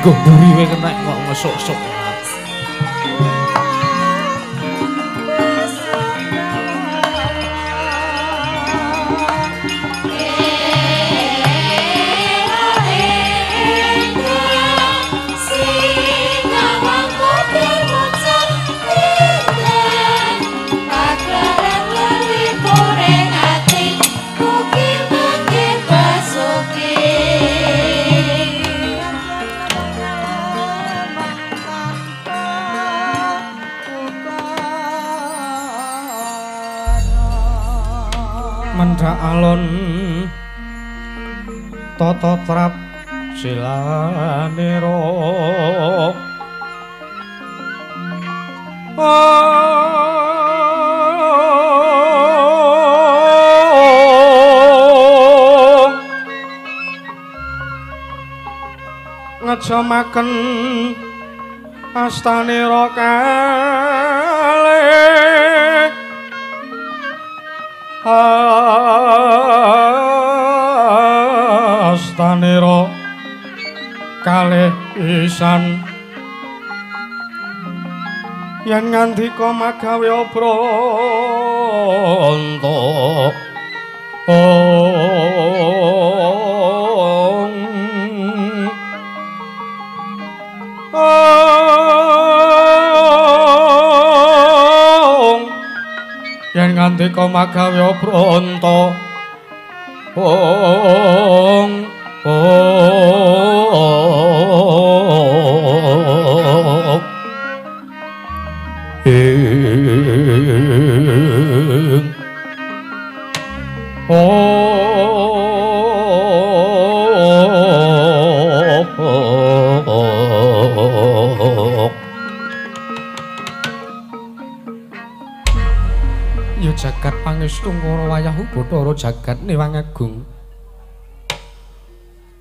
Lungguh mburi wae kenek kok ngesuk-suk. Mendhak alon tata trap silanira ngejamaken astanira kalih astanira kalih isan yen ngandika magawe obronto ong ong yen ngandika magawe obronto ong ong ing ya jagat pangestu ngara wayah Bathara jagat Newang Agung.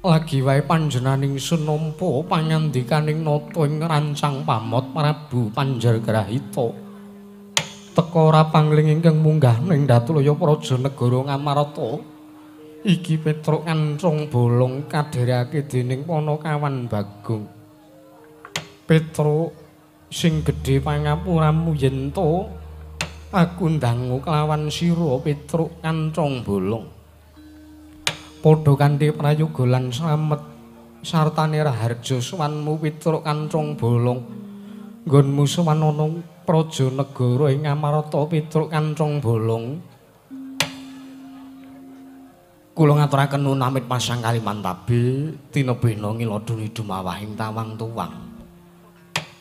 Lagi wae panjenenganing ingsun nampa pangandikaning nata ing rancang pamot Prabu Panjargrahita. Teka ora pangling ingkang munggah ning Datulaya Praja Negara Ngamarta. Iki Petruk Kancong Bolong kadherekake dening Panakawan Bagong. Petruk sing gedhe pangapuramu yen to aku ndangu kelawan sira Petruk Kancong Bolong. Padha kanthi prayoga lan slamet sartane raharja sowanmu Petruk Kancong Bolong. Nggonmu sowan ana praja negara ing Ngamarta Petruk Kancong Bolong. Kula ngaturaken nuwun amit pasang kalimantabi tinebihna ngiladuni dumawahing tawang tuwang.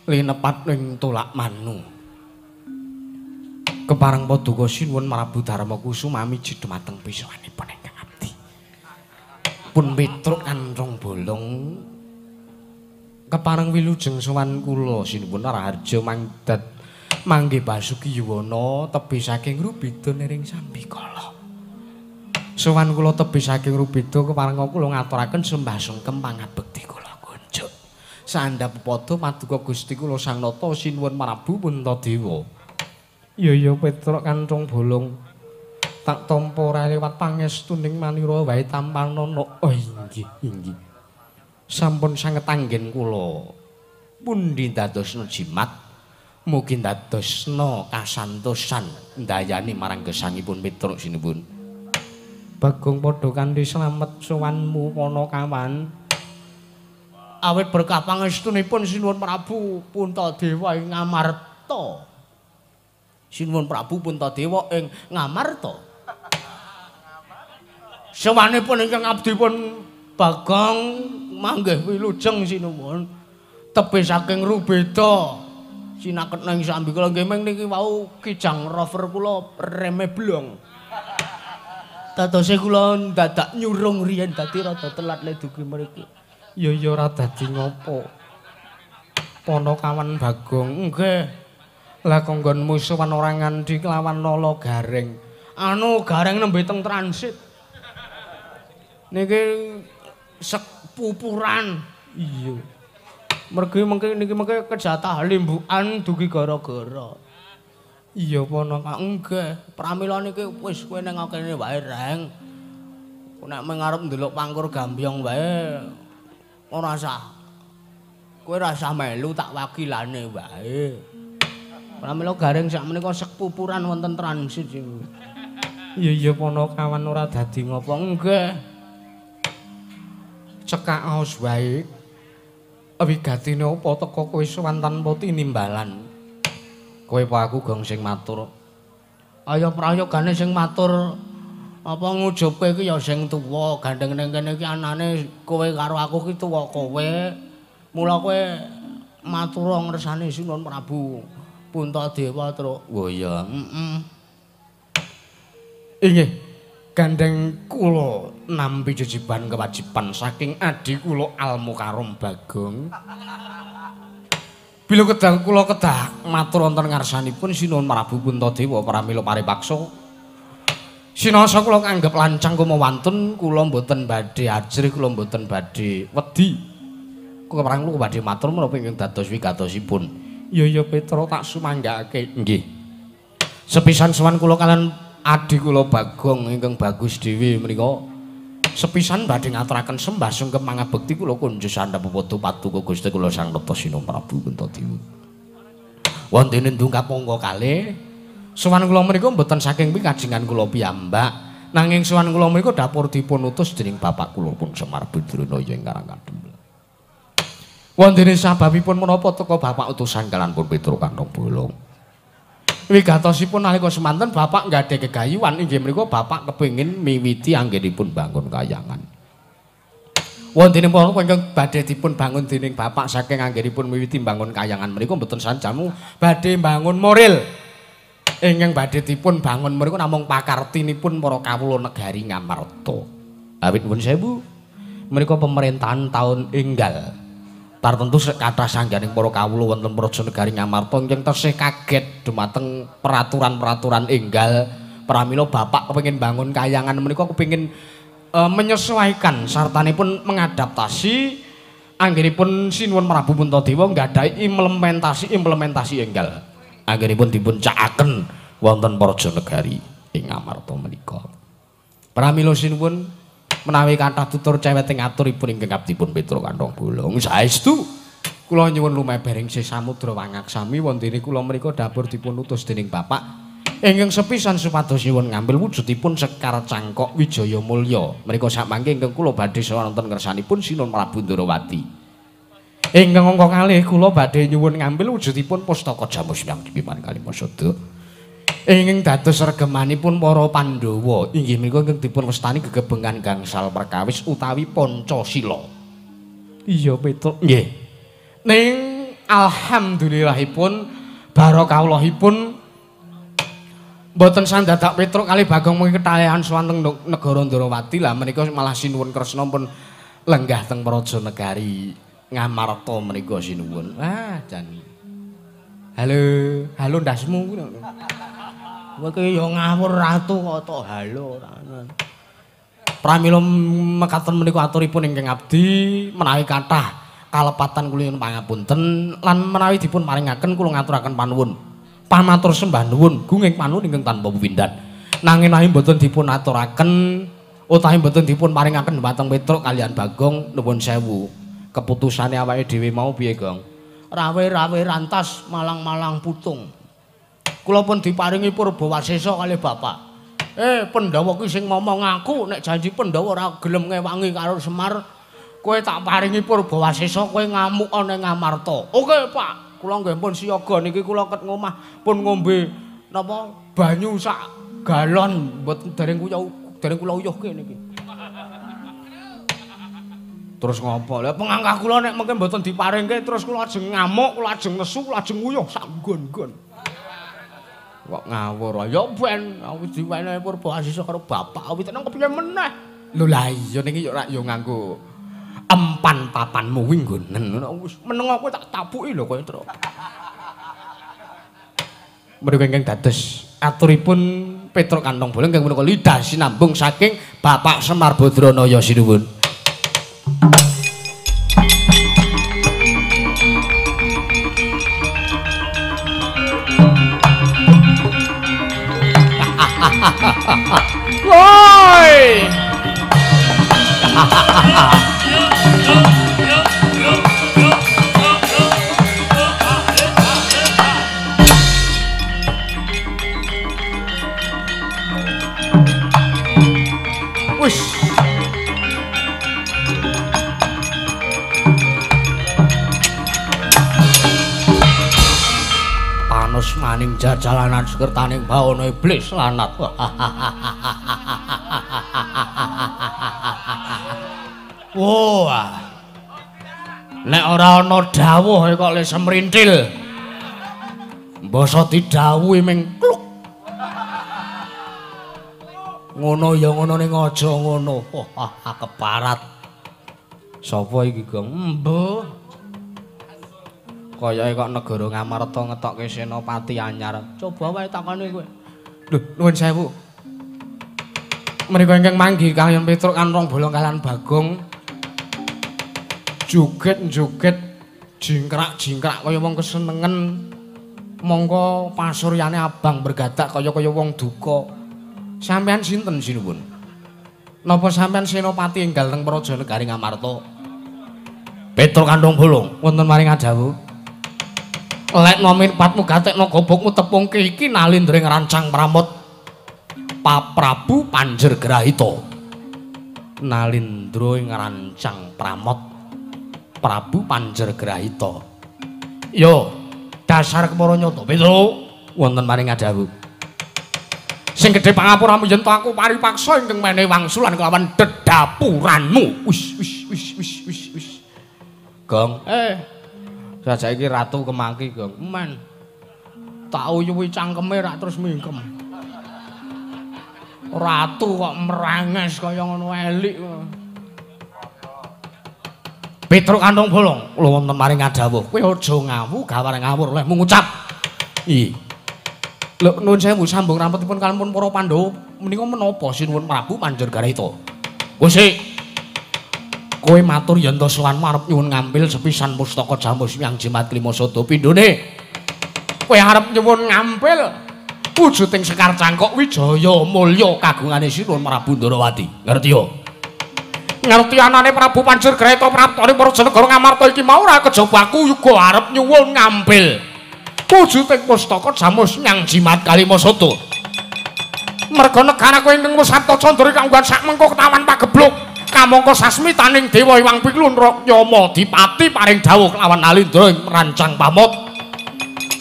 Linepat ing Tolak Manu. Kepareng paduka sinuwun Prabu Darma Kusuma miji dumateng pisowanipun ingkang abdi. Pun Petruk Kancong Bolong kepareng wilujeng sowan kula sinuwun raharja mangdat mangke Basuki Yuwana tebih saking Rubeda niring sambikala. Sowan kula tebih saking Rubeda kepareng kula ngaturaken sembah sungkem pangabekti kula kunjuk. Sandhap pepada paduka Gusti kula Sang Nata sinuwun Prabu Puntadewa. Ya ya Petruk Kancong Bolong tak tampa ora liwat pangestuning manira wae tampanana. Oh inggih inggih. Sampun sanget anggen kula pundi dadosna jimat mugi dadosna kasantosan ndayani marang gesangipun Petruk sinuwun. Bagong padha kanthi slamet sowanmu Panakawan. Awit berkah pangestunipun sinuwun Prabu Puntadewa ing Ngamarta. Sinuwun Prabu Puntadewa ing Ngamarta. Sowanipun ingkang abdipun Bagong manggih wilujeng sinuwun tebih saking Rubeda sinaket ing sambikala nggih ming niki wau kijang rover kula reme blong. Dadose kula ndadak nyurung riyen dadi rada telat le dugi mriki. Ya ya ora dadi ngopo. Panakawan Bagong nggih. Lah kanggonmu sowan ora nganti kelawan lala gareng. Anu gareng nembe teng transit. Niki sepupuran. Iya. Mergi mengke niki mengke kejatah limbukan dugi gara-gara. Iya Panaka nggih. Pramila niki wis kowe ning kene wae Reng. Nek meng arep ndelok pangkur gambyong wae ora sah. Kowe ora usah melu tak wakilane wae. Pramila Gareng sak menika sepupuran wonten transit. Iya iya Panakawan ora dadi ngopo. Nggih. Cekak aos wae. Wigatine apa teka kowe sowan tanpa tinimbalan. Kowe apa aku gong sing matur. Ayo prayogane sing matur apa ngujubke iki ya sing tuwa, gandeng ning kene iki anane kowe karo aku ki tuwa kowe. Mula kowe matur ngresani Sinuwun Prabu Puntadewa, Truk. Oh iya, heeh. Inggih, gandeng kula nampi jejiban kewajiban saking adhi kula Almukarom Bagong. Bila kedah kula kedah matur wonten ngarsanipun Sinuwun Prabu Puntadewa pramila paripaksa. Sinasa kula nganggep lancang kumawantun, kula mboten badhe ajrih, kula mboten badhe wedi. Keparang kula badhe matur menapa ingkang dados wigatosipun. Iya iya Petra tak sumanggake. Nggih. Sepisan sowan kula kalian adhi kula Bagong ingkang bagus dhewe menika sepisan badhe ngaturaken sembah sungkem mangabekti kula kunjuk sandhap padha paduka Gusti kula Sang Nata Sinuwun Prabu Puntadewa. Wonten ndungkap angka kalih sowan kula menika mboten saking pikajengan kula piyambak, nanging sowan kula menika dapur dipun utus dening bapak kula pun Semar Badranaya ing Karangkadempel. Wonten sababipun menapa teka bapak utusan kalian pun Petruk Kantong Bolong. Wigatosipun nalika semanten bapak nggadhahi gegayuhan inggih menika bapak kepengin miwiti anggenipun bangun kayangan. Wonten menapa ingkang badhe dipun bangun dening bapak saking anggenipun miwiti bangun kayangan menika mboten sanjamu badhe bangun moral. Ingkang badhe dipun bangun menika namung pakartinipun para kawula negari Ngamarta. Awit nuwun sewu menika pemerintahan taun enggal. Tartentu kathah sangganing para kawula wonten praja negari Ngamarta ingkang tesih kaget dumateng peraturan-peraturan enggal. Pramila bapak kepengin bangun kayangan menika kepengin menyesuaikan sartanipun mengadaptasi anggenipun Sinuwun Prabu Puntadewa nggadahi implementasi enggal. Anggenipun dipun cakaken wonten praja negari ing Ngamarta menika. Pramila sinuwun menawi kathah tutur cewet ing aturipun ingkang abdipun Petruk Kantong Bolong saestu kula nyuwun lumebering sih samudra wangaksami wontene kula menika dapur dipun utus dening bapak ingkang sepisan supados nyuwun ngambil wujudipun Sekar Cangkok Wijaya Mulya menika samangke ingkang kula badhe sowan wonten ngersanipun Sinuwun Prabu Ndorowati. Ingkang angka kalih kula badhe nyuwun ngambil wujudipun Pustaka Jamus Hyang Dipiman Kalimasada ingkang dados regemanipun para Pandhawa inggih menika ingkang dipun wastani gegebengan gangsal perkawis utawi Pancasila. Iya Petruk. Nggih. Ning alhamdulillahipun barokahipun mboten sandadak Petruk kali Bagong mengki ketalihan sowan teng negara Ndorowati lah menika malah Sinuwun Kresna pun lenggah teng praja negari Ngamarta menika sinuwun. Ah jan. Halo, halo ndasmu. Kowe iki ya ngawur ratu kok tok halo ora. Pramila mekaten menika aturipun ingkang abdi menawi kathah kalepatan kula nyuwun pangapunten lan menawi dipun paringaken kula ngaturaken panuwun. Pamatur sembah nuwun gunging panuwun ingkang tanpa pepindhan. Nanging menawi mboten dipun aturaken utawi mboten dipun paringaken dhumateng Petruk kaliyan Bagong nuwun sewu. Keputusane awake dhewe mau piye, Gong? Rawe-rawe rantas malang-malang putung. Kula pun diparingi purbawasesa kalih bapak. Pandhawa ki sing ngomong aku nek janji Pandhawa ora gelem ngewangi karo Semar, kowe tak paringi purbawasesa kowe ngamuk ana ing Ngamarta. Oke, Pak. Kula nggih pun siaga niki kula ket ngomah pun ngombe napa banyu sak galon mboten dereng kula uyuhke niki. Terus ngopo? Lah pengangkah kula nek mengke mboten diparingke terus kula ajeng ngamuk, kula ajeng nesu, kula ajeng nguyuh sak nggon-nggon. Kok ngawur. Ya ben aku diwenehi purbawasesa karo bapak wit nang kepiye meneh. Lho lah iya niki yo rak yo nganggo empan papanmu kuwi nggonen ngono wis meneng aku tak tapuki lho kowe Truk. Menika ingkang dados aturipun Petruk Kantong Bolong ingkang menika lidah sinambung saking Bapak Semar Badranaya sinuwun. Woi. Panusmaning jajalanan sekertaning bawana iblis lanat. Wah. Nek ora ana dawuh kok le semrintil. Mbasa didhawuhi ming kluk. Ngono ya ngono ning aja ngono. Wah, keparat. Sapa iki, Gong? Embuh. Kayake kok negara Ngamarta ngetokke senopati anyar. Coba wae takoni kowe. Lho, nuwun sewu. Menika ingkang manggi kaliyan Petruk kan rong bolong kaliyan Bagong. Joget-joget jingkrak-jingkrak kaya wong kesenengen. Mongko pasuryane abang bergadak kaya-kaya wong duka. Sampeyan sinten sinuwun? Napa sampeyan senopati enggal teng Praja Negari Ngamarta? Petruk kandhong bolong wonten maring adawuh. Lek nomin patmu gatekno gobokmu tepungke iki nalindra ngrancang pramot Prabu Panjergrahita. Nalindra ngrancang pramot Prabu Panjergrahita. Yo, dasar kepara nyata Petruk wonten maring adawuh. Sing gedhe pangapuramu yen to aku paripaksa ingkang menehi wangsulan kelawan dedapuranmu. Wis wis wis wis wis wis. Gong, sajak iki ratu kemaki, Gong. Men. Tak uyuhi cangkeme rak terus mingkem. Ratu kok meranges kaya ngono elik. Petruk kantong bolong, kula wonten maring adawuh. Kowe aja ngawu gawar ngawur lehmu ngucap. I. Lho nuwun sewu sambung rampetipun kaliyan para Pandhawa menika menapa sinuwun Prabu Panjergarita? Gusti, kowe matur yen to sowanmu arep nyuwun ngampil sepisan pustaka Jamus Hyang Jimat Klima Sada pindhone. Kowe arep nyuwun ngampil wujuding Sekar Cangkok Wijaya Mulya kagungane Sinuwun Prabu Ndarawati. Ngerti yo? Ngerti anane Prabu Panjergrahita praptane Praja Negara Ngamarta iki mau ora kejaba aku uga arep nyuwun ngampil wujuding pustaka Jamus Hyang Jimat Kalima Sada. Merga negaraku ingkang wis sabta candra kanggo sak mengko ketawan pagebluk kamangka sasmitaning Dewa Hyang Piklun Yama Dipati paring dawuh kelawan Nalindra rancang pamot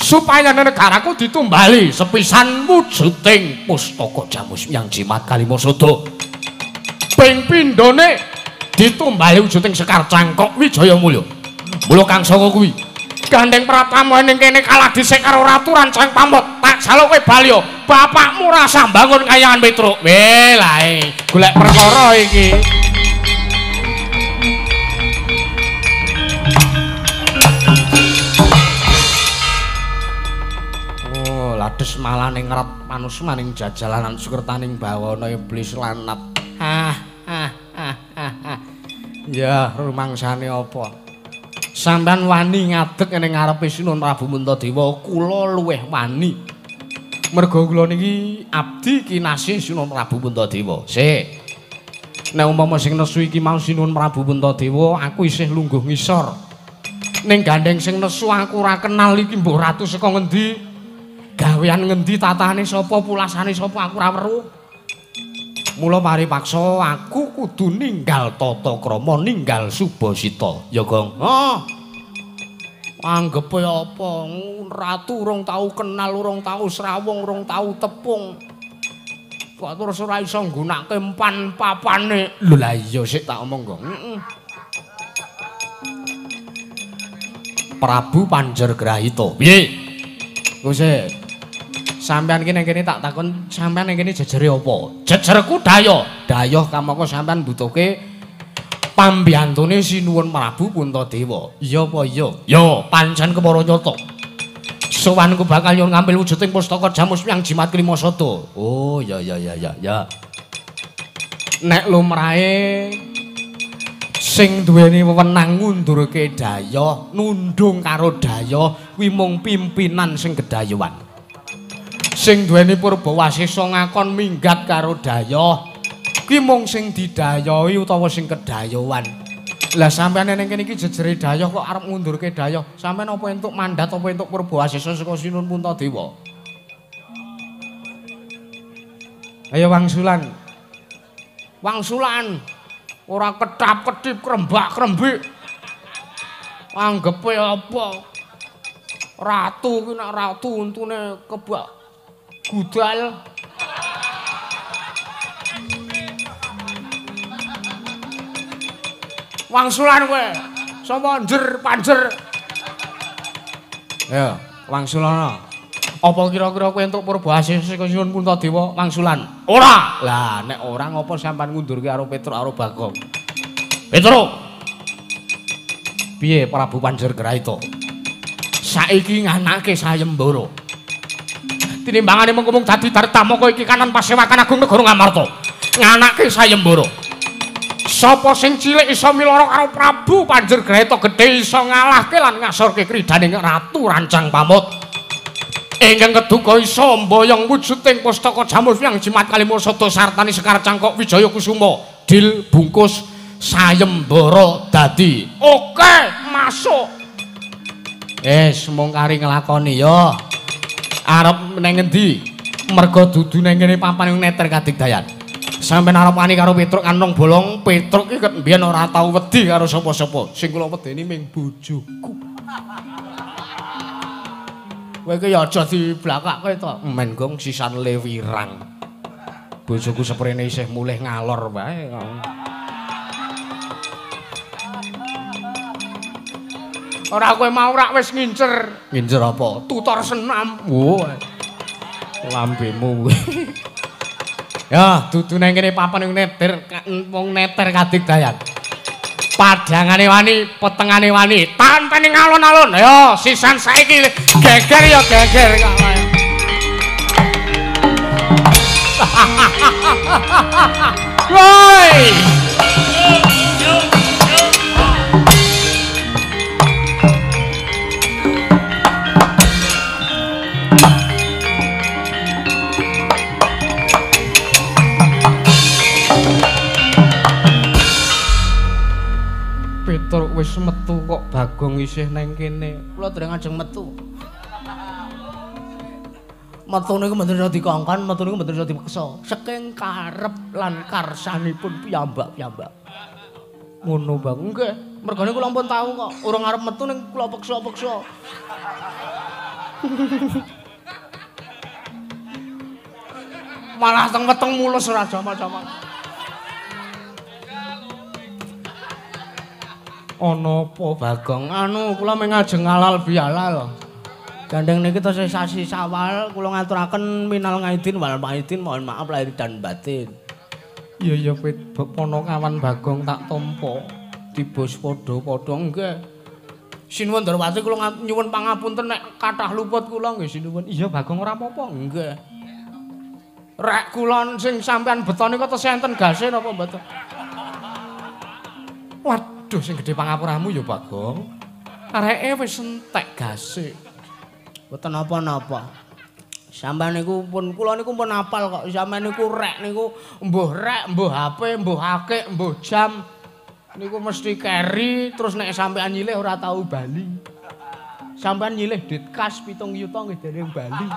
supaya negaraku ditumbali sepisan wujuding pustaka Jamus Hyang Jimat Kalima Sada. Ping pindhone ditumbali wujuding Sekar Cangkok Wijaya Mulya. Mula kang saka kuwi gandeng pratamu ning kene kalah dhisik karo ratu rancang pamot. Tak jaluk kowe balya, bapakmu rasa mbangun kayangan Petruk. Weh lae, golek perkara iki. Oh, lades malah ning ngret panusmaning jajalanan sukertaning bawana iblis lanat. Ah, ah, ah, ah, ah. Ya, rumangsane apa? Sampeyan wani ngadeg ning ngarepe Sinuwun Prabu Puntadewa, kula luwih wani. Merga kula niki abdi kinasih Sinuwun Prabu Puntadewa. Sik. Nek umpama sing nesu iki mau Sinuwun Prabu Puntadewa, aku isih lungguh ngisor. Ning gandeng sing nesu aku ora kenal iki mbuh ratu saka ngendi, gawean ngendi, tatahane sapa, pulasane sapa aku ora weruh. Mula paripaksa aku kudu ninggal tata krama, ninggal subasita. Ya, Gong. Oh. Anggepe apa? Ratu urung tau kenal, urung tau srawung, urung tau tepung. Kok terus ora iso nggunakake empan papane. Lho lah iya sik tak omong, Gong. Heeh. Prabu Panjergrahita. Piye? Gusti. Sampeyan iki ning kene tak takon, sampeyan ning kene jejere apa? Jejerku dayoh. Dayoh kamangka sampeyan mbutuhke pambiyantune Sinuwun Prabu Puntadewa. Iya apa iya? Ya, pancen kepara nyata. Sowanku bakal nyuwun ngambil wujuding pustaka Jamus Hyang Jimat Klima Sada. Oh, ya ya ya ya ya. Nek lumrahe sing duweni wewenang ngundurke dayoh, nundung karo dayoh kuwi mung pimpinan sing gedayuan. Sing duweni purbawasesa ngakon minggat karo dayoh kuwi mung sing didayohi utawa sing kedayohan. Lah sampeyan ning kene iki jejere dayoh kok arep ngundurke dayoh. Sampeyan apa entuk mandat apa entuk purbawasesa saka Sinuwun Puntadewa? Ayo wangsulan. Wangsulan. Ora ketap-ketip krembak-krembik. Anggepe apa? Ratu ki nek ratu untune kebak gudal. Wangsulan kowe. Sapa njer panjer? Ya, wangsulana. Apa kira-kira kowe entuk purba asih saka Nyuwun Puntadewa wangsulan? Ora. Lah nek ora ngopo sampean ngundurke karo Petruk karo Bagong? Petruk. Piye Prabu Panjergraita? Saiki nganake sayembara. Tinimbangane mengko mung dadi dartamaka iki kanan pasewakan agung negara Ngamarta. Nganake sayembara. Sapa sing cilik iso milara karo Prabu Panjergraita gedhe iso ngalahke lan ngasorke kridhaning Ratu Rancang Pamut. Ingkang keduga iso mboyong wujuding pustaka Jamus Hyang Jimat Kalima Sada sartani Sekar Cangkok Wijaya Kusuma. Dil bungkus sayembara dadi. Oke, masuk. Wis mung kari nglakoni ya. Arep nang ngendi? Merga dudu nang kene papan neter kadigdayan. Sampeyan arep wani karo Petruk kanong bolong, Petruk iki ket mbiyen ora tau wedi karo sapa-sapa. Sing kula wedeni ming bojoku. Kowe iki ya aja diblakake to. Men gong sisan lewirang. Bojoku seprene isih mulih ngalor wae. Ora kowe mau rak wis ngincer. Ngincer apa? Tutor senam. Wo. Lambemu. Ya, dudu nang kene papan neter wong neter kadigdayan. Padhangane wani, petengane wani, tanpane alun-alun. Ayo, sisan saiki geger ya geger kok. Woi. Petruk wis metu kok Bagong isih nang kene. Kula dereng ajeng metu. Metu niku mboten iso dikongkon, metu niku mboten iso dipeksa. Saking karep lan karsanipun piyambak-piyambak. Ngono, Bang. Nggih, mergane kula ampun tau kok urung arep metu ning kula peksa-peksa. Malah teng weteng mulus ora jamak-jamak. Ana apa Bagong? Anu kula mung ngajeng halal bihalal. Gandeng niki tesih sasi Syawal kula ngaturaken minal ngaidin wal maidin, mohon maaf lahir dan batin. Iya iya ponokawan Bagong tak tampa. Tiba padha-padha nggih. Sinuwun Darwati kula nyuwun pangapunten nek kathah luput kula nggih sinuwun. Iya Bagong ora apa-apa nggih. Rek kula sing sampean betone kok tesih enten gase napa mboten? Waduh sing gedhe pangapuramu ya Bagong. Areke wis entek gase. Mboten napa-napa. Sampeyan niku pun kula niku pun apal kok. Sampeyan niku rek niku mbuh rek, mbuh HP, mbuh akik, mbuh jam. Niku mesti keri terus nek sampeyan nyilih ora tau bali. Sampeyan nyilih duit kas 7 yuta nggih dereng bali.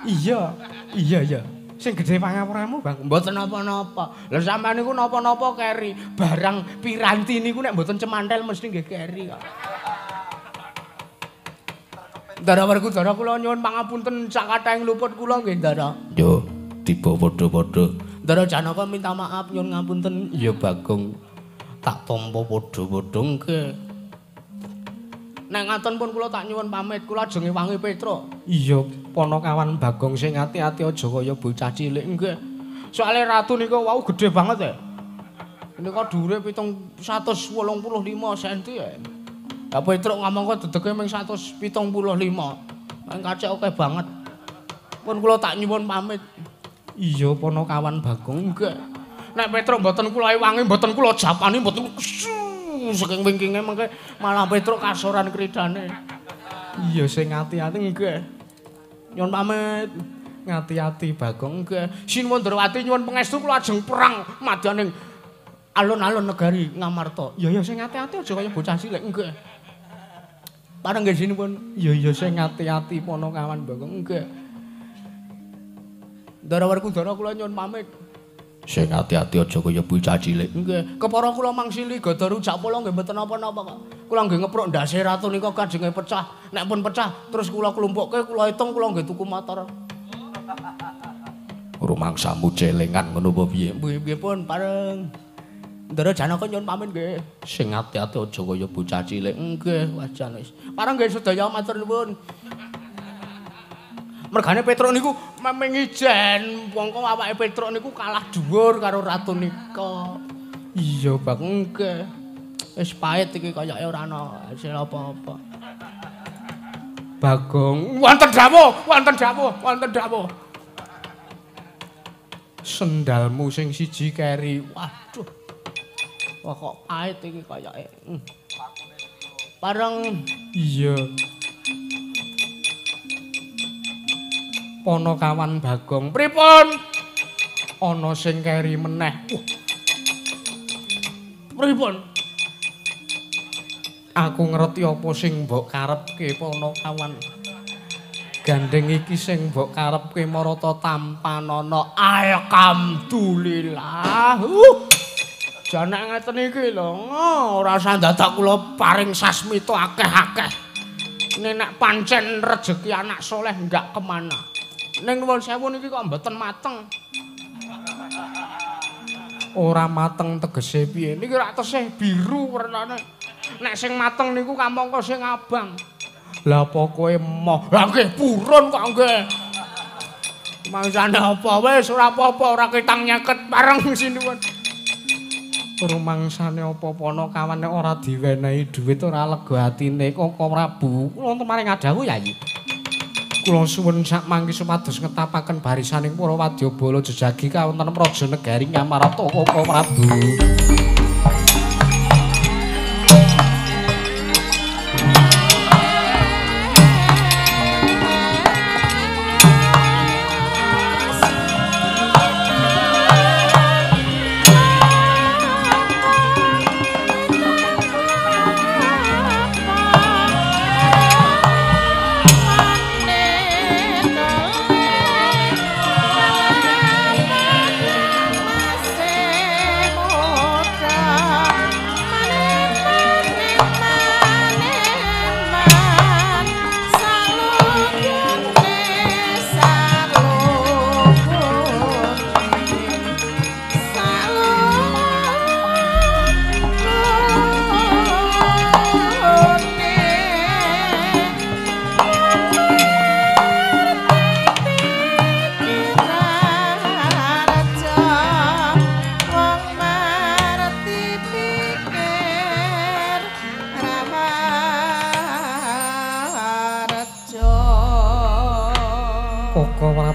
Iya, iya iya. Sing gedhe pangapuramu, Bang. Mboten napa-napa. Lha sampeyan niku napa-napa keri. Barang piranti niku nek mboten cemantel mesti nggih keri kok. Ndara Werkudara kula nyuwun pangapunten sak kathahing luput kula nggih, Ndara. Yo, tiba padha-padha. Ndara Janaka minta maaf nyuwun ngapunten. Iya, Bagong. Tak tampa padha-padha nggih. Nek ngaten pun kula tak nyuwun pamit, kula ajeng ngewangi Petruk. Iya, ponokawan Bagong sing ati-ati aja kaya bocah cilik nggih. Soale ratu nika wau gedhe banget ya. Nika dhuwure 785 cm ya. Lah Petruk ngomong kok dedege mung 175. Kan kacek akeh banget. Pun kula tak nyuwun pamit. Iya, ponokawan Bagong nggih. Nek Petruk mboten kula ewangi, mboten kula japani, mboten saking wingkinge mengke malah Petruk kasoran kridane. Iya sing ati-ati nggih. Nyuwun pamit. Ngati-ati Bagong nggih. Sinuwun Darwati nyuwun pangestu kula ajeng perang madyaning alun-alun negari Ngamarta. Iya iya sing ati-ati aja kaya bocah cilik nggih. Pareng nggih sinuwun. Iya iya sing ati-ati ponokawan Bagong nggih. Ndara Werkudara kula nyuwun pamit. Sing ati-ati aja kaya bocah cilik. Nggih. Kepara kula mangsili gada rujak polo nggih mboten napa-napa kok. Kula nggih ngepruk ndase ratu nika kajenge pecah. Nek pun pecah terus kula klumpukke, kula hitung kula nggih tuku motor. Rumangsamu celengan ngono apa piye? Nggih pun pareng. Ndara Janaka nyuwun pamit nggih. Sing ati-ati aja kaya bocah cilik. Nggih, wajan wis. Pareng nggih sedaya matur nuwun. Mergane Petruk niku memeng ijen, wong kok awake Petruk niku kalah dhuwur karo ratu nika. Iya, Bang, nggih. Wis pahit iki kayake ora ana hasil apa-apa. Bagong, wonten dawuh, wonten dawuh, wonten dawuh. Sendalmu sing siji keri. Waduh. Wah kok pahit iki kayake. Pareng. Iya. Ponokawan Bagong, pripun? Ana sing keri meneh. Pripun? Aku ngerti apa sing mbok karepke Ponokawan. Gandeng iki sing mbok karepke marata tampanana. Alhamdulillah. Jane ngeten iki lho, ora usah dadak kula paring sasmita akeh-akeh. Nek pancen rejeki anak soleh enggak kemana. Ning nuwun sewu niki kok mboten mateng. Ora mateng tegese piye? Niki rak tesih biru wernane. Nek sing mateng niku kamangka sing abang. Lah apa kowe emoh? Lah nggih purun kok nggih. Mangsane apa wis ora apa-apa, ora ketang nyeket pareng sinuwun. Rumangsane apa Ponokawan nek ora diwenehi dhuwit ora lega atine Koko Prabu. Kula wonten maring adhawuh Yayi. Kula suwun sak mangke supados ngetapaken barisaning para wadyabala jejagi kawonten praja negari Ngamarta Koko Prabu.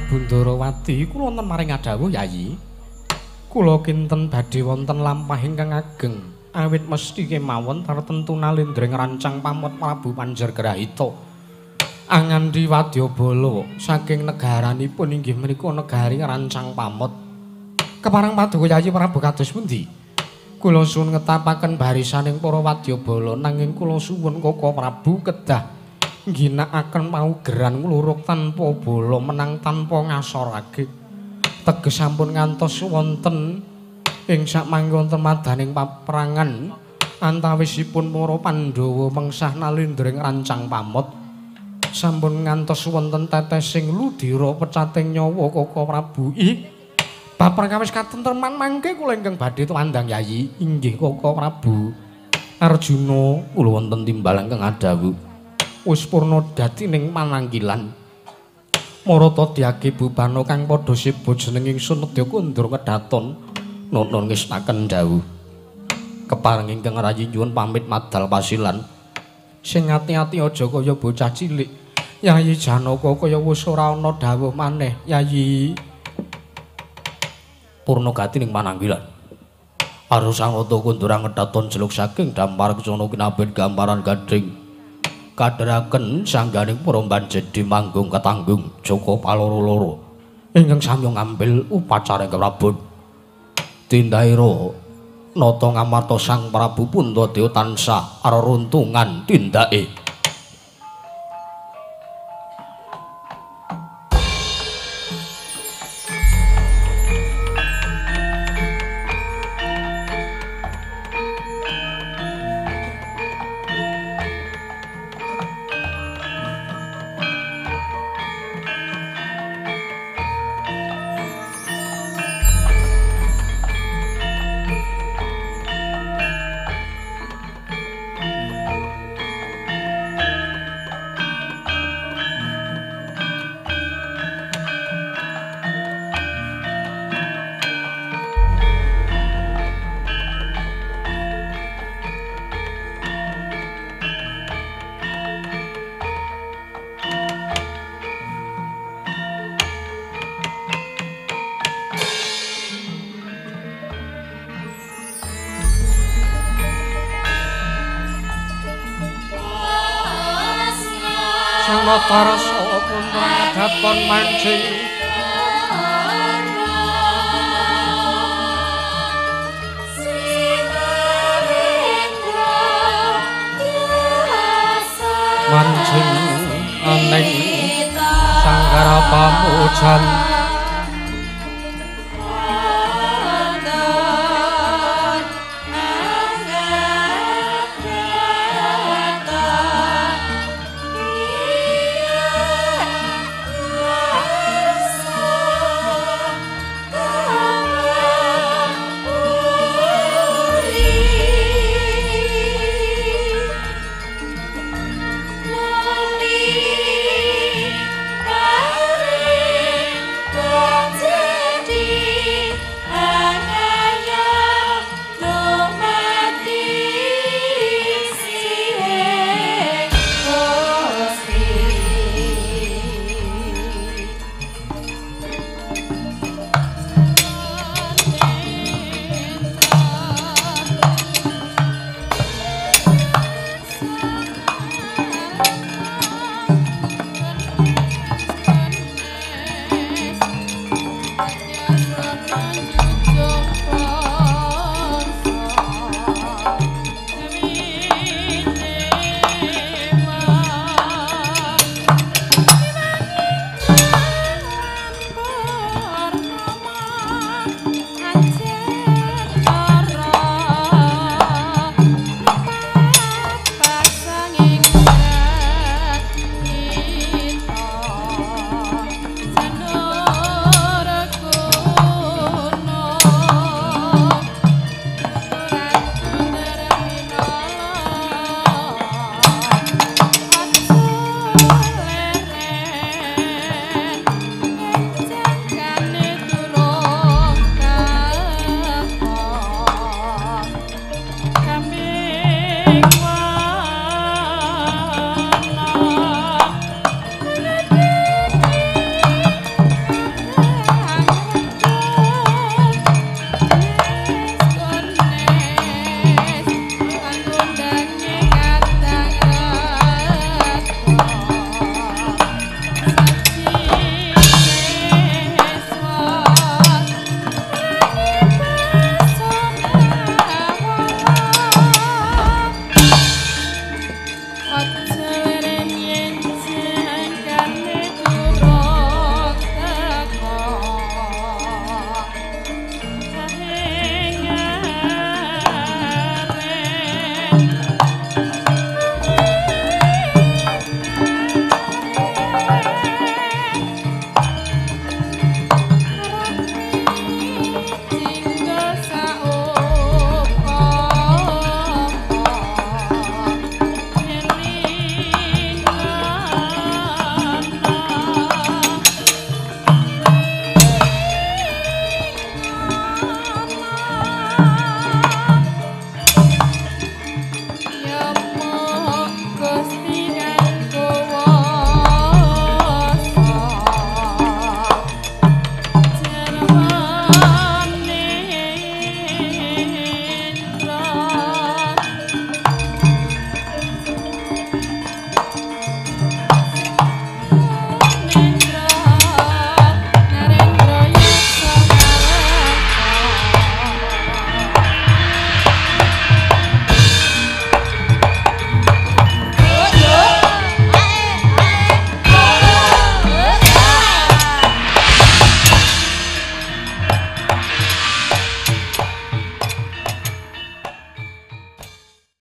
Bundarawati kula wonten maring adhawuh Yayi. Kula kinten badhe wonten lampah ingkang ageng awit mesti kemawon tartemtu nalendra ngrancang pamot Prabu Panjargrahita angandhi wadyabala saking negaranipun inggih menika negari Rancang Pamot. Kepareng paduka Yayi Prabu kados pundi? Kula suwun ngetapaken barisaning para wadyabala nanging kula suwun Koko Prabu kedah ngginakaken paugeran ngluruk tanpa bala menang tanpa ngasorake. Teges sampun ngantos wonten ing sakmangke wonten madaning paperangan antawisipun para Pandhawa mengsah nalendra Rancang Pamot. Sampun ngantos wonten tetesing ludira pecating nyawa Koko Prabu. Ih, babar kawis katentreman mangke kula ingkang badhe tuwandang Yayi. Inggih Koko Prabu. Arjuna kula wonten timbal ingkang adhawuh. Wis purna dadi ning pananggilan. Marata dyage bubana kang padha seba jeneng ingsun nedya kundur kedaton nuntun ngestaken dawuh. Kepareng ingkang rayi nyuwun pamit madal pasilan. Sing ati-ati aja kaya bocah cilik. Yayi Janaka kaya wis ora ana dawuh maneh, Yayi. Purna gati ning pananggilan. Arus anggota kundurang kedaton jeluk saking dampar kecono kinabet gambaran gading. Kadheraken sangganing para banjedi manggung ketanggung Joko paloro-loro ingkang samya ngambil upacara ingkang prabon. Tindaira nata ngamarta Sang Prabu Puntadewa tansah areruntungan tindake. Sang Natarasa puntra daton mancing mancing aning sanggara pamujan. Oh.